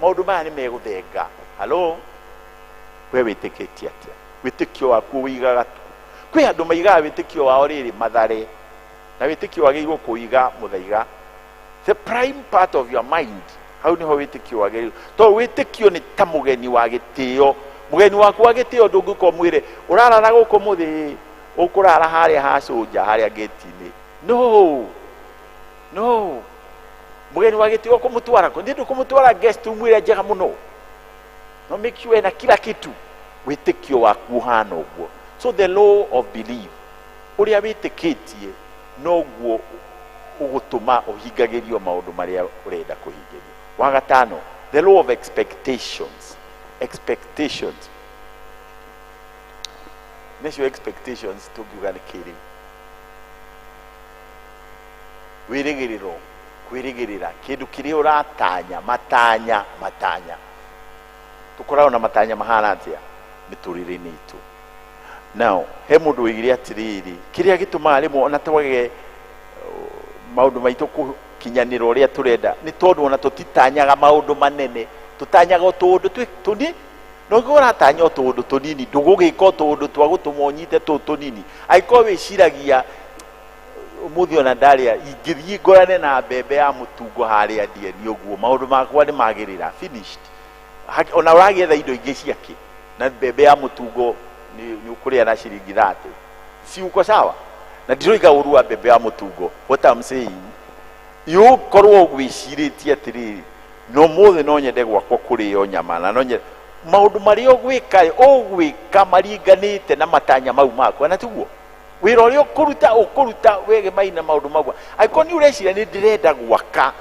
maũndũ maya nĩ megũthenga. Hello, we wĩtĩkĩtie atĩa? Wĩtĩkio waku ũigaga kwĩ andũ maigaga wĩtĩkio wao rĩrĩ Mathare, na wĩtĩkio wagĩrĩirwo kũiga Mũthaiga, the prime part of your mind. Hau niho wĩtĩkio wagĩrĩirwo, tondũ wĩtĩkio nĩ ta mũgeni wa gĩtĩo. Mũgeni waku wa gĩtĩo ndũngĩũka ũmwĩre ũrarara gũkũ mũthĩ, ũkũrara harĩa ha cũnja harĩa gate-inĩ. No, no, mũgeni wa gĩtĩo ũkũmũtwara kũ? Nĩ ndũkũmũtwara guest room ĩrĩa njega mũno, no make sure ena kila kitu. Wĩtĩkio waku ũhana ũguo. So the law of belief, ũrĩa wĩtĩkĩtie noguo ũgũtũma ũhingagĩrio maũndũ marĩa ũrenda kũhingĩrio. Wa gatano, the law of expectations. Expectations nĩcio expectations tũngiuga nĩ kĩrĩu, wĩrĩgĩrĩro, kwĩrĩgĩrĩra kĩndũ kĩrĩa ũratanya, matanya, matanya. Tũkoragwo na matanya mahana atĩa mĩtũrĩre-inĩ itũ? Now he mũndũ oigire atĩrĩrĩ, kĩrĩa gĩtũmaga rĩmwe ona twage maũndũ maitũ gũkinyanĩra ũrĩa tũrenda nĩ tondũ ona tũtitanyaga maũndũ manene, tũtanyaga o tũũndũ tũni. No ũngĩkorwo ũratanya o tũũndũ tũnini, ndũgũgĩka o tũũndũ twa gũtũma ũnyite tũu tũnini. Angĩkorwo wĩciragia ũmũthĩ ona ndarĩa ingĩthiĩ ngorane na mbembe ya mũtungo harĩa ndie nĩ ũguo maũndũ makwa nĩ magĩrĩra, finished. Ona ũragĩetha indo ingĩ ciake na mbembe ya mũtungo nĩ ũkũrĩa na ciringi 30, si uko sawa? Na ndiroiga ũru wa mbembe ya mũtungo. What I'm saying, ũkorwo wĩcirĩtie atĩrĩrĩ, no mũthĩ no nyende gwakwa kũrĩo nyama, na no nyende maũndũ marĩa ũgwĩka ũgwĩka maringanĩte na matanya mau makwa, na tiguo wĩra ũrĩa ũkũruta ũkũruta wegemaine na maũndũ mau. Angĩkorwo nĩ ũreciria nĩ ndĩrenda gwaka,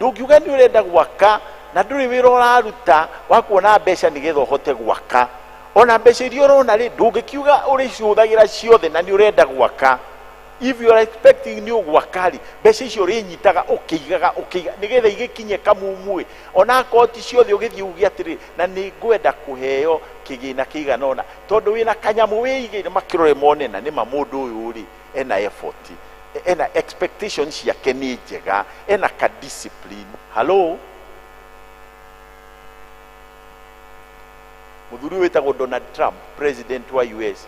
ndũngiuga nĩ ũrenda gwaka na ndũrĩ wĩra ũraruta wa kuona mbeca nĩgetha ũhote gwaka. Ona mbeca iria ũrona rĩ, ndũngĩkiuga ũrĩcihũthagĩra ciothe na nĩ ũrenda gwaka. If you are expecting nĩ ũgwaka rĩ, mbeca icio ũrĩnyitaga ũkĩigaga ũkĩiga nĩgetha igĩkinye kamumwe, ona akorwo ti ciothe ũgĩthiĩ uge atĩrĩ, na nĩ ngwenda kũheo kĩgĩna kĩigana ũna, tondũ wĩna kanyamũ wĩigĩire makĩrore mone na nĩma mũndũ ũyũ rĩ ena effort, ena expectation ciake nĩ njega, ena ka discipline. Hello, mũthuri ũyũ wĩtagwo Donald Trump, president wa US,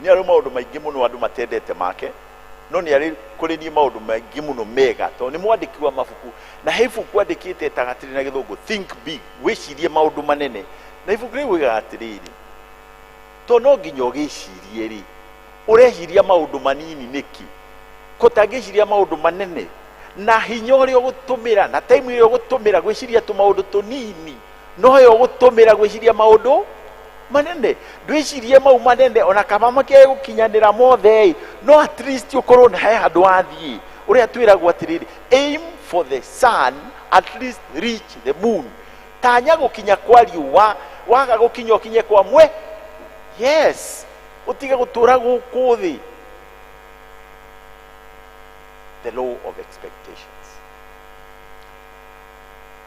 nĩ arĩ maũndũ maingĩ mũno andũ matendete make, no nĩ arĩ kũrĩ niĩ maũndũ maingĩ mũno mega, tondũ nĩ mwandĩki wa mabuku, na he ibuku andĩkĩte etaga atĩrĩ na gĩthũngũ, Think Big, wĩcirie maũndũ manene. Na ibuku rĩu oigaga atĩrĩrĩ, tondũ no nginya ũgĩcirie rĩ, ũreciria maũndũ manini nĩkĩ? Ko ũtangĩciria maũndũ manene? Na hinya ũrĩa ũgũtũmĩra na time ĩrĩa ũgũtũmĩra gwĩciria tũmaũndũ tũnini noyo ũgũtũmĩra gwĩciria maũndũ manene. Ndwĩcirie mau manene ona kaba makĩage gũkinyanĩra mothe ĩ, no at least ũkorwo na he handũ wathiĩ. Ũrĩa twĩragwo atĩrĩrĩ, aim for the sun, at least reach the moon. Tanya gũkinya kwa riũa, waga gũkinya ũkinye kwa mwe. Yes, ũtige gũtũra gũkũ thĩ. The law of expectations.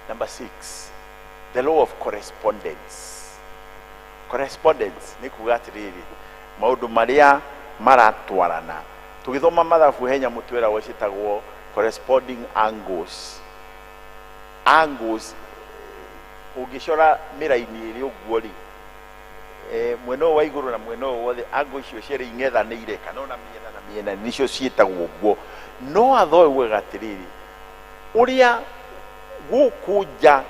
Number 6, the law of correspondence. Correspondence nĩ kuga atĩrĩrĩ, maũndũ marĩa maratwarana. Tũgĩthoma mathabu he nyamũ twĩragwo ciĩtagwo corresponding angles. Angles, ũngĩcora mĩraini ĩrĩ ũguo rĩ, mwena ũyũ wa igũrũ na mwena ũyũ wothe, angle icio cierĩ ing'ethanĩire kana ona mĩena na mĩena nĩcio ciĩtagwo ũguo. No athoe ugaga atĩrĩrĩ, ũrĩa gũkũ nja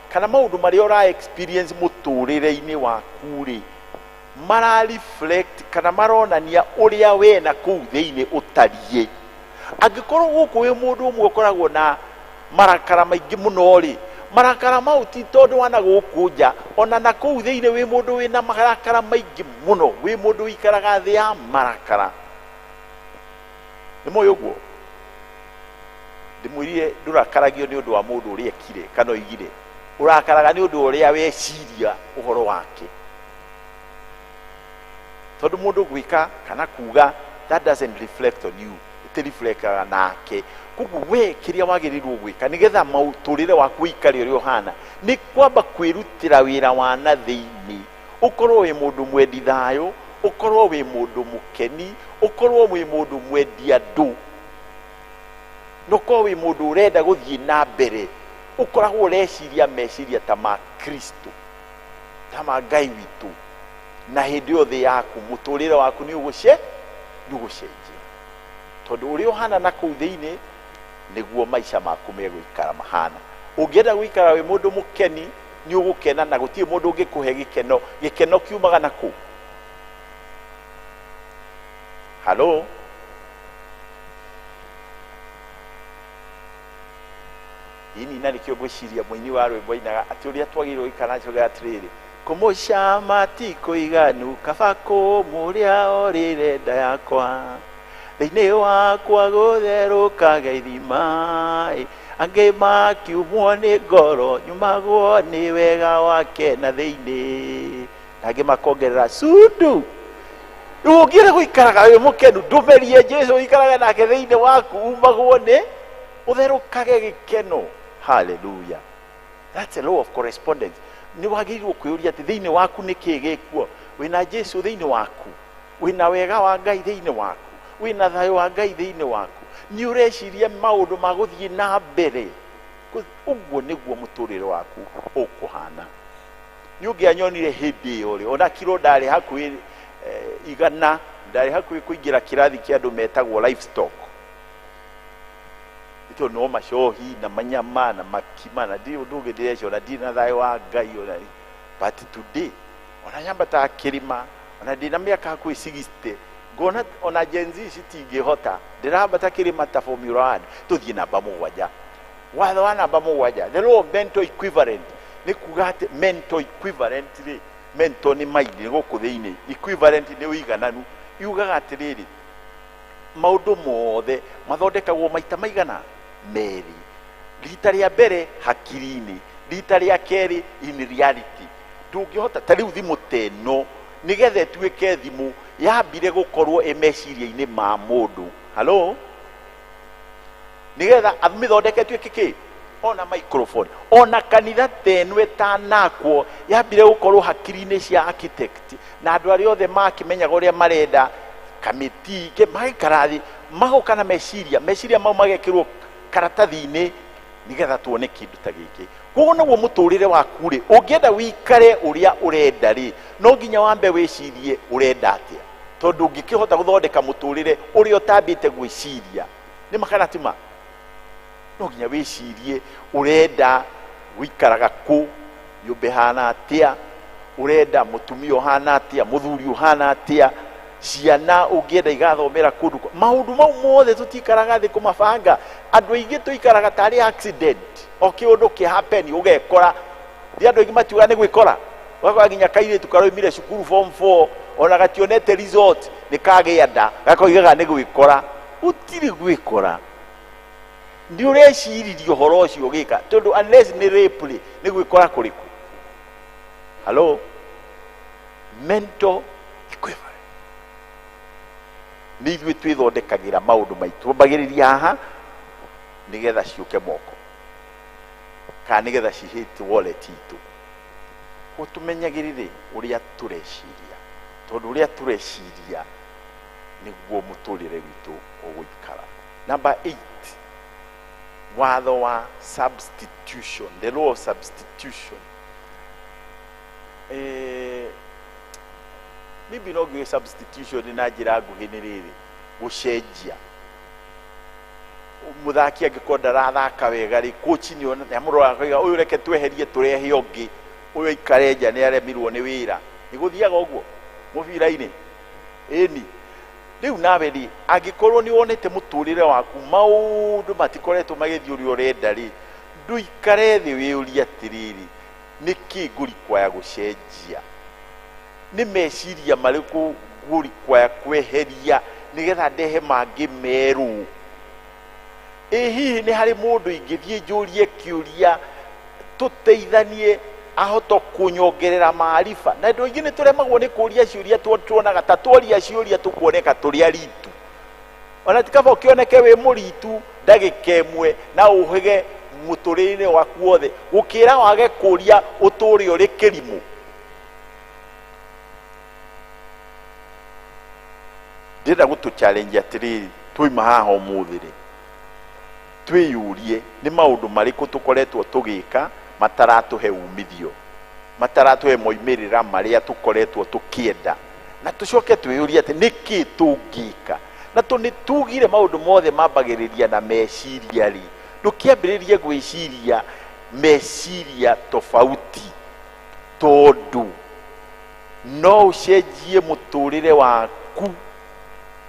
kana maũndũ marĩa ũra experience mũtũrĩre-inĩ waku rĩ, mara reflect kana maronania ũrĩa we na kũu thĩinĩ ũtariĩ. Angĩkorwo gũkũ wĩ mũndũ ũmwe ũkoragwo na marakara maingĩ mũno rĩ, marakara mau ti tondũ wa na gũkũ nja, ona na kũu thĩinĩ wĩ mũndũ wĩna marakara maingĩ mũno, wĩ mũndũ ũikaraga thĩ ya marakara. Nĩ mũĩ ũguo? Ndĩmwĩrire ndũrakaragio nĩ ũndũ wa mũndũ ũrĩa ekire kana oigire, ũrakaraga nĩ ũndũ ũrĩa weciria ũhoro wake. Tondũ mũndũ gwĩka kana kuga, that doesn't reflect on you, it reflectaga nake. Koguo we kĩrĩa wagĩrĩirwo gwĩka nĩgetha mũtũrĩre waku ũikare ũrĩa ũhana nĩ kwamba kwĩrutĩra wĩra wa na thĩinĩ, ũkorwo wĩ mũndũ mwendi thayũ, ũkorwo wĩ mũndũ mũkeni, ũkorwo wĩ mũndũ mwendi andũ, na ũkorwo wĩ mũndũ ũrenda gũthiĩ na mbere, ũkoragwo ũreciria meciria ta ma Kristo, ta ma Ngai witũ, na hĩndĩ ĩyo thĩ yaku mũtũrĩre waku nĩ ũgũcenjia, tondũ ũrĩa ũhana na kũu thĩinĩ nĩguo maica maku megũikara mahana. Ũngĩenda gũikara wĩ mũndũ mũkeni nĩ ũgũkena, na gũtirĩ mũndũ ũngĩkũhe gĩkeno. Gĩkeno kiumaga na kũ? Halo? Ini na nĩkĩo ngwĩciria mũini wa rwĩmbo ainaga atĩ ũrĩa twagĩrĩirwo gũikara nacio atĩrĩrĩ, kũmũcama ti kũiganu, kaba kũmũrĩa orĩre nda yakwa, thĩinĩ wakwa gũtherũkaga ithima, angĩ makiumwo nĩ ngoro nyumagwo nĩ wega wake na thĩinĩ, na angĩ makongerera cundu. Rĩu ũngĩenda gũikaraga wĩ mũkenu, ndũmerie Jesũ ũikarage nake thĩinĩ waku, umagwo nĩ ũtherũkage gĩkeno. Hallelujah. That's a law of correspondence. Nĩ wagĩrĩirwo kwĩyũria atĩ thĩinĩ waku nĩ kĩĩ gĩkuo. Wĩna Jesũ thĩinĩ waku, wĩna wega wa Ngai thĩinĩ waku, wĩna thayũ wa Ngai thĩinĩ waku, nĩ ũreciria maũndũ ma gũthiĩ na mbere. Ũguo nĩguo mũtũrĩre waku ũkũhana. Nĩ ũngĩanyonire hĩndĩ ĩyo rĩ, ona kiro ndarĩ hakuhĩ igana, ndarĩ hakuhĩ kũingĩra kĩrathi kĩa andũ metagwo livestock. Ito no macohi na manyama na makima na ndirĩ ũndũ ũngĩ ndĩreca, ona ndirĩ na thayũ wa Ngai ona. But today ona nyambataga kĩrĩma, ona ndĩna mĩaka hakuhĩ 60, ngona ona Gen Z citingĩhota, ndĩrambata kĩrĩma ta Formula 1. Tũthiĩ namba 7. Watho wa namba 7, the law of mental equivalent, nĩ kuga atĩ mental equivalent rĩ, mental nĩ mind, nĩ gũkũ thĩinĩ, equivalent nĩ ũigananu. Yugaga atĩrĩrĩ, maũndũ mothe mathondekagwo maita maigana merĩ, rita rĩa mbere hakiri-inĩ, rita rĩa kerĩ in reality. Ndũngĩhota ta rĩu thimũ ta ĩno nĩgetha ĩtuĩke thimũ yambire gũkorwo ĩ meciria-inĩ ma mũndũ. Halo? Nĩgetha amĩthondeke ĩtuĩke kĩ? Ona microphone, ona kanitha ta ĩno ĩtanakwo yambire gũkorwo hakiri-inĩ cia architect na andũ arĩa othe makĩmenyaga ũrĩa marenda, kamĩtĩ magĩikara thĩ magoka na meciria, meciria mau magekĩrwo karatathi-inĩ nĩgetha tuone kĩndũ ta gĩkĩ. Koguo naguo mũtũrĩre waku rĩ, ũngĩenda wĩikare ũrĩa ũrenda rĩ, no nginya wambe wĩcirie ũrenda atĩa, tondũ ũngĩkĩhota gũthondeka mũtũrĩre ũrĩa ũtambĩte gwĩciria nĩ makana ti ma. No nginya wĩcirie ũrenda gũikaraga kũ, nyũmba ĩhana atĩa, ũrenda mũtumia ũhana atĩa, mũthuri ũhana atĩa, ciana ũngĩenda igathomera kũndũ kũ. Maũndũ mau mothe tũtikaraga thĩ kũmabanga. Andũ aingĩ tũikaraga tarĩ accident, o kĩũndũ kĩ happen ũgekora. Ti andũ aingĩ matiugaga nĩ gwĩkora, ũgakora nginya kairĩtu karoimire cukuru form 4 ona gationete result nĩ kagĩa nda, gakoigaga nĩ gwĩkora. Gũtirĩ gwĩkora. Nĩ ũreciririe ũhoro ũcio ũgĩka, tondũ unless nĩ rape rĩ, nĩ gwĩkora kũrĩkũ? Hello? Mental equivalent. Nĩ ithuĩ twĩthondekagĩra maũndũ maitũ, twambagĩrĩria haha nĩgetha ciũke moko kana nĩgetha cihĩte wallet itũ. Koguo tũmenyagĩrĩre ũrĩa tũreciria, tondũ ũrĩa tũreciria nĩguo mũtũrĩre witũ ũgũikara. Number 8, watho wa substitution, the law of substitution. Maybe no ngiuge substitution na njĩra nguhĩ nĩ rĩrĩ, gũcenjia. Mũthaki angĩkorwo ndarathaka wega rĩ, coach nĩ ona nĩamũroraga akauga ũyũ reke tweherie tũrehe ũngĩ, ũyũ aikare nja nĩ aremirwo nĩ wĩra. Nĩ gũthiaga ũguo mũbira-inĩ? Ĩni. Rĩu nawe rĩ, angĩkorwo nĩ wonete mũtũrĩre waku maũndũ matikoretwo magĩthiĩ ũrĩa ũrenda rĩ, ndũikare thĩ wĩyũrie atĩrĩrĩ, nĩkĩ ngũrikwaya gũcenjia? Nĩ meciria marĩkũ ngũrikwaya kweheria nĩgetha ndehe mangĩ merũ? Ĩ hihi nĩ harĩ mũndũ ingĩthiĩ njũrie kĩũria tũteithanie ahote kũnyongerera maarifa? Na andũ aingĩ nĩ tũremagwo nĩ kũria ciũria, tuonaga ta tworia ciũria tũkuoneka tũrĩ aritu. Ona ti kaba ũkĩoneke wĩ mũritu ndagĩka ĩmwe na ũhĩge mũtũrĩre-inĩ waku wothe, gũkĩra wage kũria ũtũre ũrĩ kĩrimũ. Ndĩrenda gũtũ challenge atĩrĩrĩ, twauma haha ũmũthĩ rĩ, twĩyũrie nĩ maũndũ marĩkũ tũkoretwo tũgĩka mataratũhe umithio, mataratũhe moimĩrĩra marĩa tũkoretwo tũkĩenda, na tũcoke twĩyũrie atĩ nĩkĩ tũngĩka. Na tondũ nĩ tugire maũndũ mothe mambagĩrĩria na meciria rĩ, ndũkĩambĩrĩrie gwĩciria meciria tofauti, tondũ no ũcenjie mũtũrĩre waku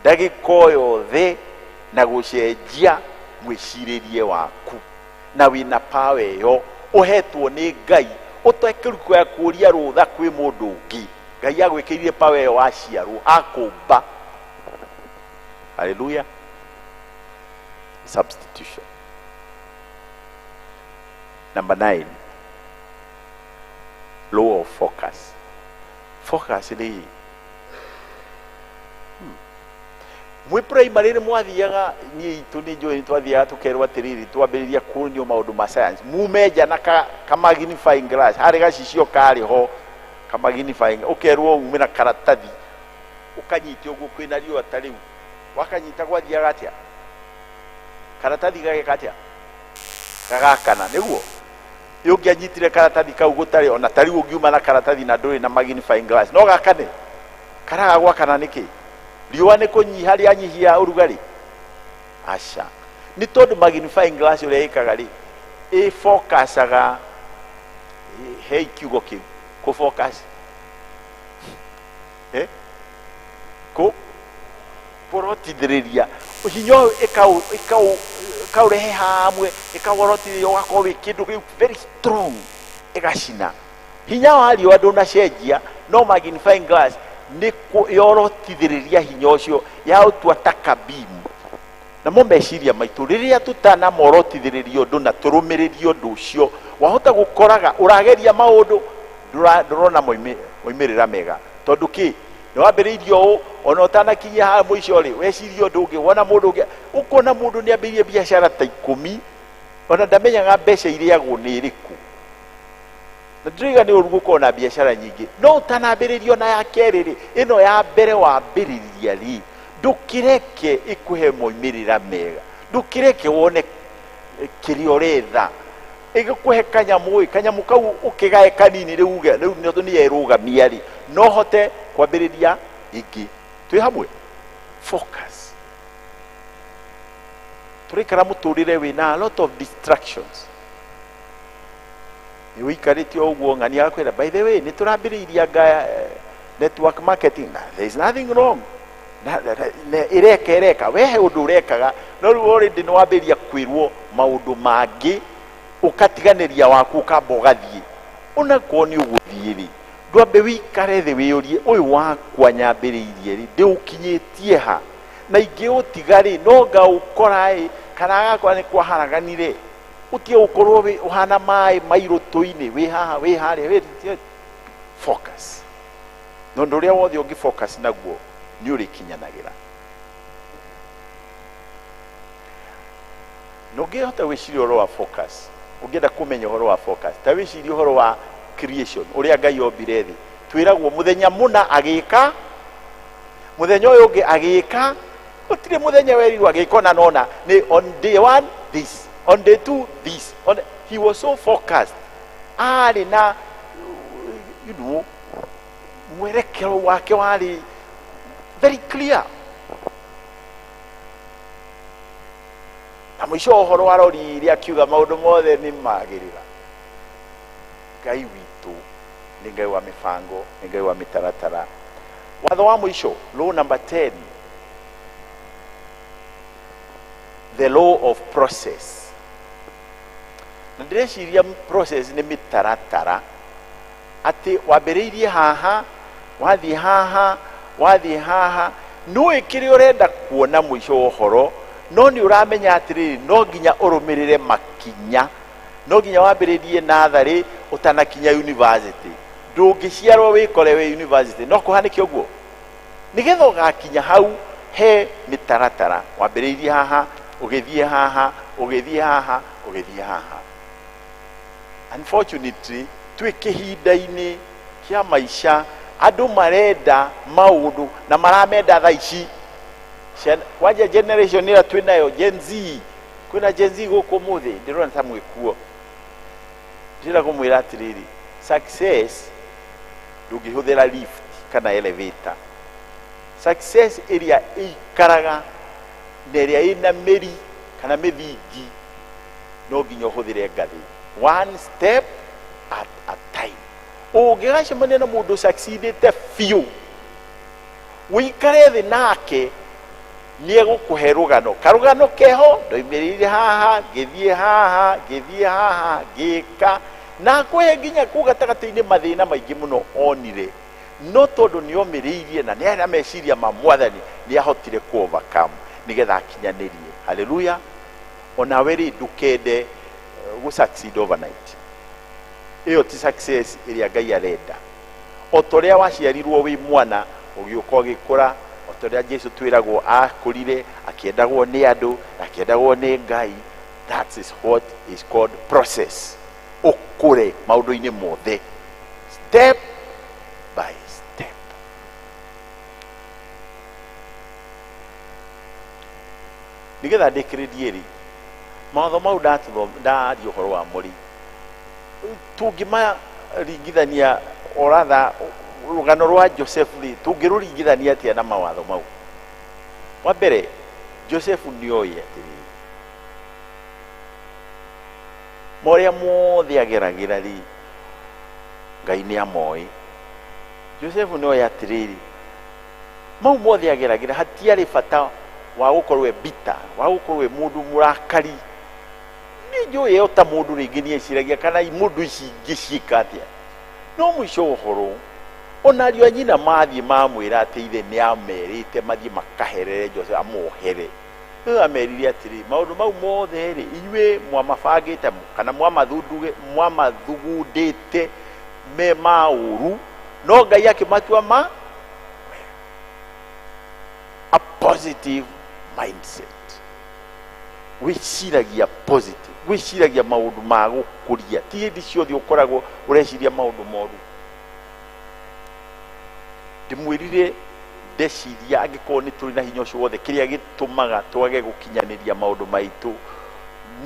ndagĩka o yothe na gũcenjia mwĩcirĩrie waku, na wĩna power ĩyo ũhetwo nĩ Ngai, ũtekũrikũya kũria rũtha kwĩ mũndũ ũngĩ. Ngai agwĩkĩrire power ĩyo waciarwo, akũmba. Hallelujah. Substitution. Number 9, law of focus. Focus rĩ, mwĩ primary nĩ mwathiaga, niĩ itũ nĩ njũĩ nĩ twathiaga tũkerwo atĩrĩrĩ, twambĩrĩria kuonio maũndũ ma science, mume nja na ka magnifying glass, harĩ gacicio karĩ ho ka magnifying, ũkerwo ume na karatathi ũkanyite ũguo kwĩna riũa ta rĩu, wakanyita gwathiaga atĩa? Karatathi gageka atĩa? Gagakana, nĩguo? Ĩ ũngĩanyitire karatathi kau gũtarĩ, ona ta rĩu ũngiuma na karatathi na ndũrĩ na magnifying glass, no gakane? Karaga gwakana nĩkĩ? Riũa nĩ kũnyiha rĩanyihia ũrugarĩ? Aca. Nĩ tondũ magnifying glass ũrĩa ĩkaga rĩ, ĩfokacaga, hei kiugo kĩu, kũ focus. Kũ? Kũrotithĩrĩria. Hinya ũyũ ĩkaũrehe hamwe, ĩkaworotithĩrĩria ũgakorwo wĩ kĩndũ kĩu very strong, ĩgacina. Hinya wa riũa ndũnacenjia, no magnifying glass nĩ yorotithĩrĩria hinya ũcio, yaũtua ta kabimu. Namo meciria maitũ rĩrĩa tũtanamorotithĩrĩria ũndũ na tũrũmĩrĩrie ũndũ ũcio, wahota gũkoraga ũrageria maũndũ ndũrona moimĩrĩra mega, tondũ kĩ? Nĩ wambĩrĩirie ũũ, ona ũtanakinyia haha mũico rĩ, weciria ũndũ ũngĩ, wona mũndũ ũngĩ, ũkona mũndũ nĩ ambĩrĩirie biacara ta 10, ona ndamenyaga mbeca irĩagwo nĩ ĩrĩkũ. Na ndĩroiga nĩ ũru gũkorwo na biacara nyingĩ, no ũtanambĩrĩria ona ya kerĩ rĩ, ĩno ya mbere wambĩrĩria rĩ, ndũkĩreke ĩkũhe moimĩrĩra mega, ndũkĩreke wone kĩrĩa ũretha. Ĩgĩkũhe kanyamũ ĩ, kanyamũ kau ũkĩgae kanini rĩu uge, rĩu nĩ yerũgamia rĩ, no hote kwambĩrĩria ĩngĩ. Twĩ hamwe? Focus. Tũraikara mũtũrĩre wĩna a lot of distractions. Nĩ ũikarĩte o ũguo ng'ania agakwĩra, by the way, nĩ tũrambĩrĩirie anga network marketing. Na there is nothing wrong. Na ĩreka ĩreka, we he ũndũ ũrekaga, no rĩu already nĩ wambĩrĩria kwĩrwo maũndũ mangĩ, ũkatiganĩria waku ũkamba ũgathiĩ. Onakorwo nĩ ũgũthiĩ rĩ, ndwambe wĩikare thĩ wĩyũrie, ũyũ wakwa nyambĩrĩirie rĩ, ndĩũkinyĩtie ha? Na ingĩũtiga rĩ, no ngaũkora ĩ, Kana agakora nĩ kwaharaganire. Ũtige gũkorwo wĩ ũhana maĩ mairũtũ-inĩ, wĩ haha, wĩ harĩa, wĩ focus. Na ũndũ ũrĩa wothe ũngĩ focus naguo nĩ ũrĩkinyanagĩra. Na ũngĩhota gwĩciria ũhoro wa focus, ũngĩenda kũmenya ũhoro wa focus, ta wĩcirie ũhoro wa creation, ũrĩa Ngai ombire thĩ. Twĩragwo mũthenya mũna agĩka, mũthenya ũyũ ũngĩ agĩka, gũtirĩ mũthenya werirwo agĩka ona nona, nĩ on day one this, on day two this. On, he was so focused. Arĩ na, you know, mwerekero wake warĩ very clear. Na mũico wa ũhoro arorire akiuga maũndũ mothe nĩ magĩrĩra. Ngai witũ nĩ Ngai wa mĩbango, nĩ Ngai wa mĩtaratara. Watho wa mũico, law number 10, the law of process. Na ndĩreciria process nĩ mĩtaratara, atĩ wambĩrĩirie haha, wathiĩ haha, wathiĩ haha, nĩũĩ kĩrĩa ũrenda kuona mũico wa ũhoro, no nĩ ũramenya atĩrĩrĩ, no nginya ũrũmĩrĩre makinya, no nginya wambĩrĩrie natharĩ ũtanakinya university. Ndũngĩciarwo wĩkore wĩ university, no kũhanĩke ũguo. Nĩgetha ũgakinya hau he mĩtaratara, wambĩrĩirie haha, ũgĩthiĩ haha, ũgĩthiĩ haha, ũgĩthiĩ haha. Unfortunately, twĩ kĩhinda-inĩ kĩa maica, andũ marenda maũndũ na maramenda thaa ici. Kwanja generation ĩrĩa twĩ nayo, Gen Z, kwĩna Gen Z gũkũ ũmũthĩ, ndĩrona ta mwĩkuo. Ndĩrenda kũmwĩra atĩrĩrĩ, success ndũngĩhũthĩra lift kana elevator. Success ĩrĩa ĩikaraga na ĩrĩa ĩna mĩri kana mĩthingi, no nginya ũhũthĩre ngathĩ, one step at a time. Ũngĩgacemania na mũndũ succeedĩte biũ, ũikare thĩ nake, nĩ egũkũhe rũgano. Karũgano keho, ndoimĩrĩire haha, ngĩthiĩ haha, ngĩthiĩ haha, ngĩka, na akũhe nginya kũu gatagatĩ-inĩ mathĩna maingĩ mũno onire. No tondũ nĩ omĩrĩirie na nĩ arĩ na meciria ma Mwathani, nĩ ahotire ku overcome nĩgetha akinyanĩrie. Hallelujah. Onawe rĩ, ndũkende gũ succeed overnight. Ĩyo ti success ĩrĩa Ngai arenda. O ta ũrĩa waciarirwo wĩ mwana, ũgĩũka ũgĩkũra, o ta ũrĩa Jesu twĩragwo akũrire, akĩendagwo nĩ andũ, na akĩendagwo nĩ Ngai. That is what is called process. Ũkũre maũndũ-inĩ mothe, step by step. Nĩgetha ndĩkĩrĩrie rĩ, mawatho mau ndaria ũhoro wa mũri, tũngĩmaringithania oratha rũgano rwa Joseph rĩ, tũngĩrũringithania atĩa na mawatho mau? Wa mbere, Joseph nĩoĩ atĩrĩrĩ, marĩa mothe ageragĩra rĩ, Ngai nĩ amoĩ. Joseph nĩoĩ atĩrĩrĩ, mau mothe ageragĩra hatiarĩ bata wa gũkorwo e bitter, wa gũkorwo e mũndũ mũrakari. Nĩ njũĩ o ta mũndũ rĩngĩ nĩ eciragia kana mũndũ ici ingĩ ciĩka atĩa. No mũico wa ũhoro, ona ariũ a nyina mathiĩ mamwĩra atĩ ithe nĩ amerĩte mathiĩ makaherere Joseph amohere. Rĩu amerire atĩrĩ, maũndũ mau mothe rĩ, inyuĩ mwamabangĩte kana mwamathugundĩte me ma ũru, no Ngai akĩmatua ma a positive mindset. Wĩciragia positive, wĩciragia maũndũ ma gũkũria, ti hĩndĩ ciothe ũkoragwo ũreciria maũndũ moru. Ndĩmwĩrire ndeciria angĩkorwo nĩ tũrĩ na hinya ũcio wothe, kĩrĩa gĩtũmaga twage gũkinyanĩria maũndũ maitũ,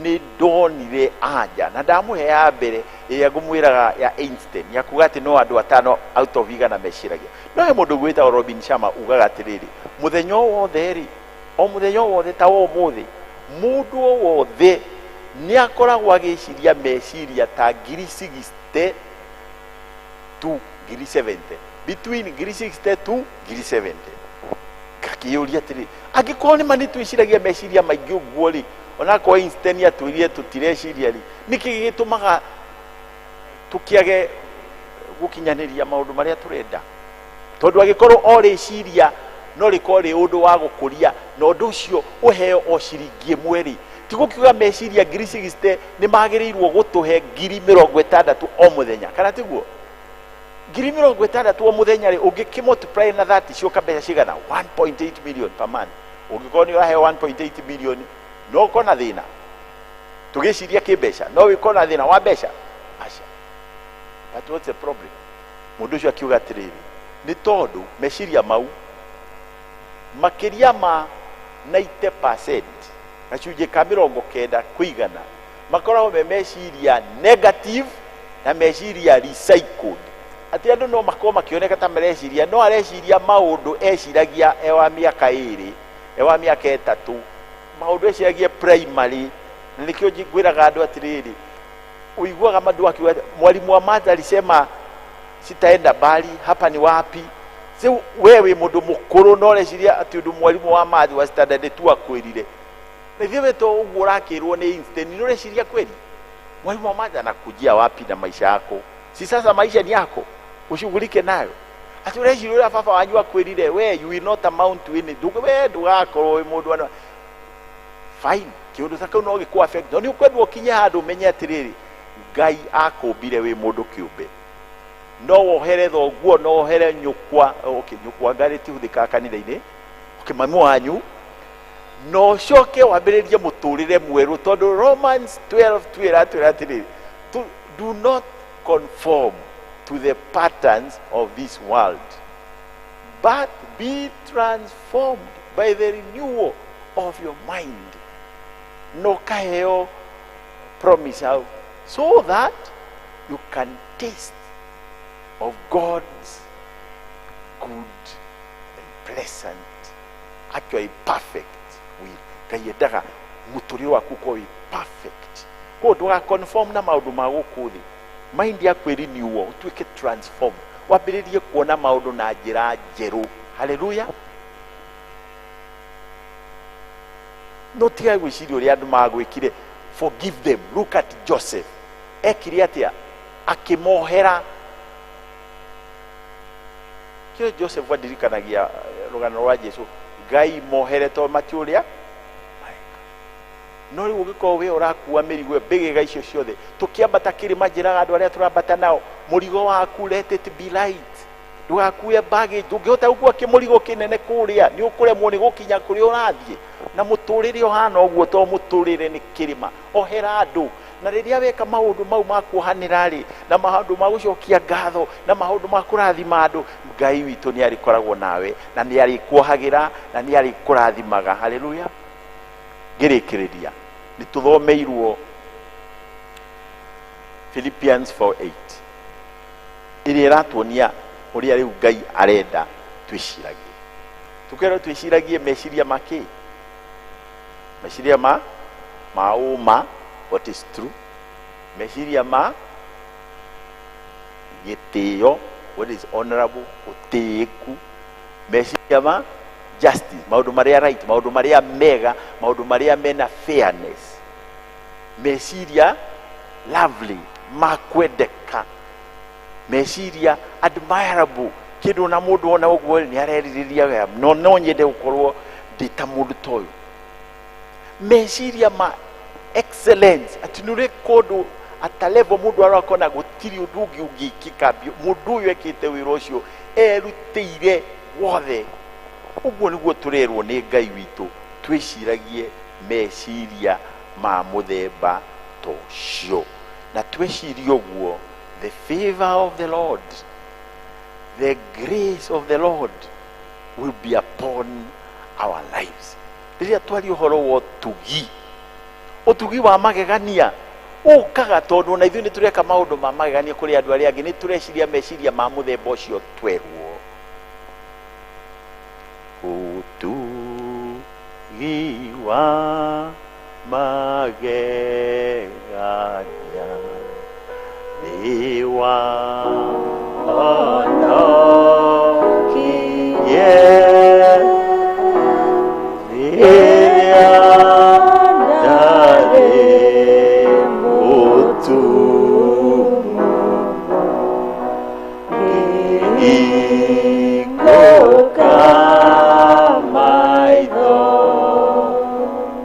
nĩ ndonire anja na ndamũhe ya mbere ĩrĩa ngũmwĩraga ya Einstein, ya kuga atĩ no andũ atano out of 100 meciragia. No he mũndũ gwĩtagwo Robin Sharma ugaga atĩrĩrĩ, mũthenya o wothe rĩ, o mũthenya o wothe ta wa ũmũthĩ, mũndũ o wothe nĩ akoragwo agĩciria meciria ta ngiri 60 to ngiri 70, between ngiri 60 to ngiri 70. Ngakĩyũria atĩrĩ, angĩkorwo nĩ ma nĩ twĩciragia meciria maingĩ ũguo rĩ, onakorwo Einstein atwĩrire tũtireciria rĩ, nĩkĩ gĩtũmaga tũkĩage gũkinyanĩria maũndũ marĩa tũrenda? Tondũ angĩkorwo o rĩciria no rĩkorwo rĩ ũndũ wa gũkũria, na ũndũ ũcio ũheo o ciringi ĩmwe rĩ, Tigũkiuga meciria 60,000 nĩ magĩrĩirwo gũtũhe 60,000 o mũthenya, kana tiguo? 60,000 o mũthenya rĩ, ũngĩkĩ multiply na 30 cioka mbeca cigana? 1.8 million per month. Ũngĩkorwo nĩ ũraheo 1.8 million, no ũkorwo na thĩna. Tũgĩciria kĩmbeca, no wĩkorwo na thĩna wa mbeca? Aca. But what's the problem? Mũndũ ũcio akiuga atĩrĩrĩ, nĩ tondũ meciria mau makĩria ma 90%, gacunjĩ ka 90 kũigana, makoragwo me meciria negative na meciria recycled. Atĩ andũ no makorwo makĩoneka ta mareciria, no areciria maũndũ eciragia e wa mĩaka 2, e wa mĩaka 3, maũndũ eciragia primary. Na nĩkĩo ngwĩraga andũ atĩrĩrĩ, uiguaga mandũ akiuga mwalimu wa math alisema sitaenda mbali, hapa ni wapi? Sio wewe mũndũ mũkũrũ no ũreciria atĩ ũndũ mwalimu wa math wa standard 2 akwĩrire. Na ithuĩ we to ũguo ũrakĩrwo nĩ instant, nĩ ũreciria kweli? Mwalimu wa math anakujia wapi na maisha yako? Si sasa maisha ni yako, ushughulike nayo. Ati ũreciria ũrĩa baba wanyu akwĩrire, we you will not amount to anything, we ndũgakorwo wĩ mũndũ wa fine. Kĩũndũ ta kĩu no gĩkũ affect. No nĩ ũkwendwo ũkinye handũ ũmenye atĩrĩrĩ, Ngai akũmbire wĩ mũndũ kĩũmbe. No wohere thoguo, no wohere nyũkwa, okay, nyũkwa ngarĩ tihũthĩkaga kanitha-inĩ, okay, mami wanyu, no ũcoke wambĩrĩrie mũtũrĩre mwerũ, tondũ Romans 12 twĩra atĩrĩrĩ, do not conform to the patterns of this world, but be transformed by the renewal of your mind. No kaheo promise out, so that you can taste of God's good and pleasant, actually perfect will. Ngai endaga mũtũrĩre waku ũkorwo wĩ perfect. Koguo ndũga conform na maũndũ ma gũkũ thĩ. Mind yaku ĩrenewwo, ũtuĩke transform, wambĩrĩrie kuona maũndũ na njĩra njerũ. Haleluya. No tiga gwĩciria ũrĩa andũ magwĩkire. Forgive them. Look at Joseph. Ekire atĩa? Akĩmohera. Kĩo Joseph andirikanagia rũgano rwa Jesu, Ngai mohere to matiũrĩa. No rĩu ũngĩkorwo we ũrakua mĩrigo mbĩgĩga icio ciothe, tũkĩambata kĩrĩma njĩraga andũ arĩa tũrambata nao, mũrigo waku let it be light. Ndũgakue baggage, ndũngĩhota gũkua kĩmũrigo kĩnene kũrĩa, nĩ ũkũremwo nĩ gũkinya kũrĩa ũrathiĩ. Na mũtũrĩre ũhana ũguo to mũtũrĩre nĩ kĩrĩma. Ohera andũ. Na rĩrĩa weka maũndũ mau ma kuohanĩra rĩ, na maũndũ ma gũcokia ngatho, na maũndũ ma kũrathima andũ, Ngai witũ nĩ arĩkoragwo nawe, na nĩ arĩkuohagĩra, na nĩ arĩkũrathimaga. Haleluya. Ngĩrĩkĩrĩria, nĩ tũthomeirwo Philippians 4:8 ĩrĩa ĩratuonia ũrĩa rĩu Ngai arenda twĩciragie. Tũkerwo twĩciragie meciria ma kĩ? Meciria ma ũma, what is true, meciria ma gĩtĩo, what is honorable, ũtĩĩku, meciria ma justice, maũndũ marĩa right, maũndũ marĩa mega, maũndũ marĩa mena fairness, meciria lovely, ma kwendeka, meciria admirable, kĩndũ na mũndũ ona ũguo nĩ arerirĩria wega, no nyende gũkorwo ndĩ ta mũndũ ta ũyũ. Meciria ma excellence, atĩ nĩ ũrĩ kũndũ at a level mũndũ arakona gũtirĩ ũndũ ũngĩ ũngĩkĩka, mũndũ ũyũ ekĩte wĩra ũcio erutĩire wothe. Ũguo nĩguo tũrerwo nĩ Ngai witũ twĩciragie meciria ma mũthemba ta ũcio. Na twecirie ũguo, the favor of the Lord, the grace of the Lord will be upon our lives. Rĩrĩa twaria ũhoro wa ũtugi, ũtugi wa magegania ũkaga tondũ ona ithuĩ nĩ tũreka maũndũ ma magegania kũrĩ andũ arĩa angĩ, nĩ tũreciria meciria ma mũthemba ũcio twerwo. Ũtugi wa magegania nĩ wa honokie rĩrĩa ndarĩ mũtumumu, ngĩhingũka maitho.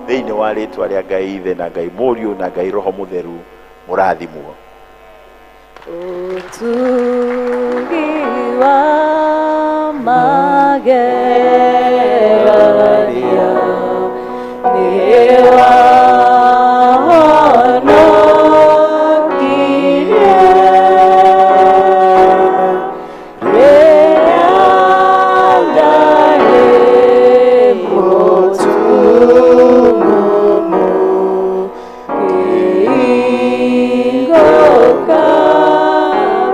Thĩinĩ wa rĩtwa Rĩtwa rĩa Ngai Ithe na Ngai Mũriũ na Ngai Roho Mũtheru, mũrathimwo. Ũtugi wa magegania nĩ wahonokirie rĩrĩa ndarĩ mũtumumu, ngĩhingũka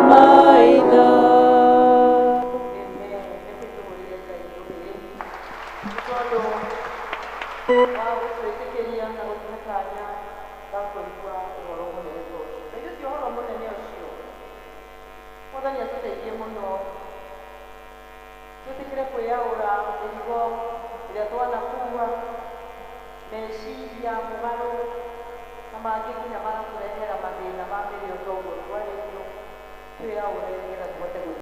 maitho. Tondũ wa gũtwĩtĩkĩria na gũtũhe kanya ga kũigua ũhoro mũnene ta ũcio. Na ithuĩ ti ũhoro mũnene ũcio. Mwathani atũteithie mũno twĩtĩkĩre kwĩyaũra mĩrigo ĩrĩa twanakua, meciria mũgarũ na mangĩ nginya magatũrehera mathĩna ma mĩrĩo toguo twarĩrio, twĩyaũre nĩgetha tũhote gũthiĩ.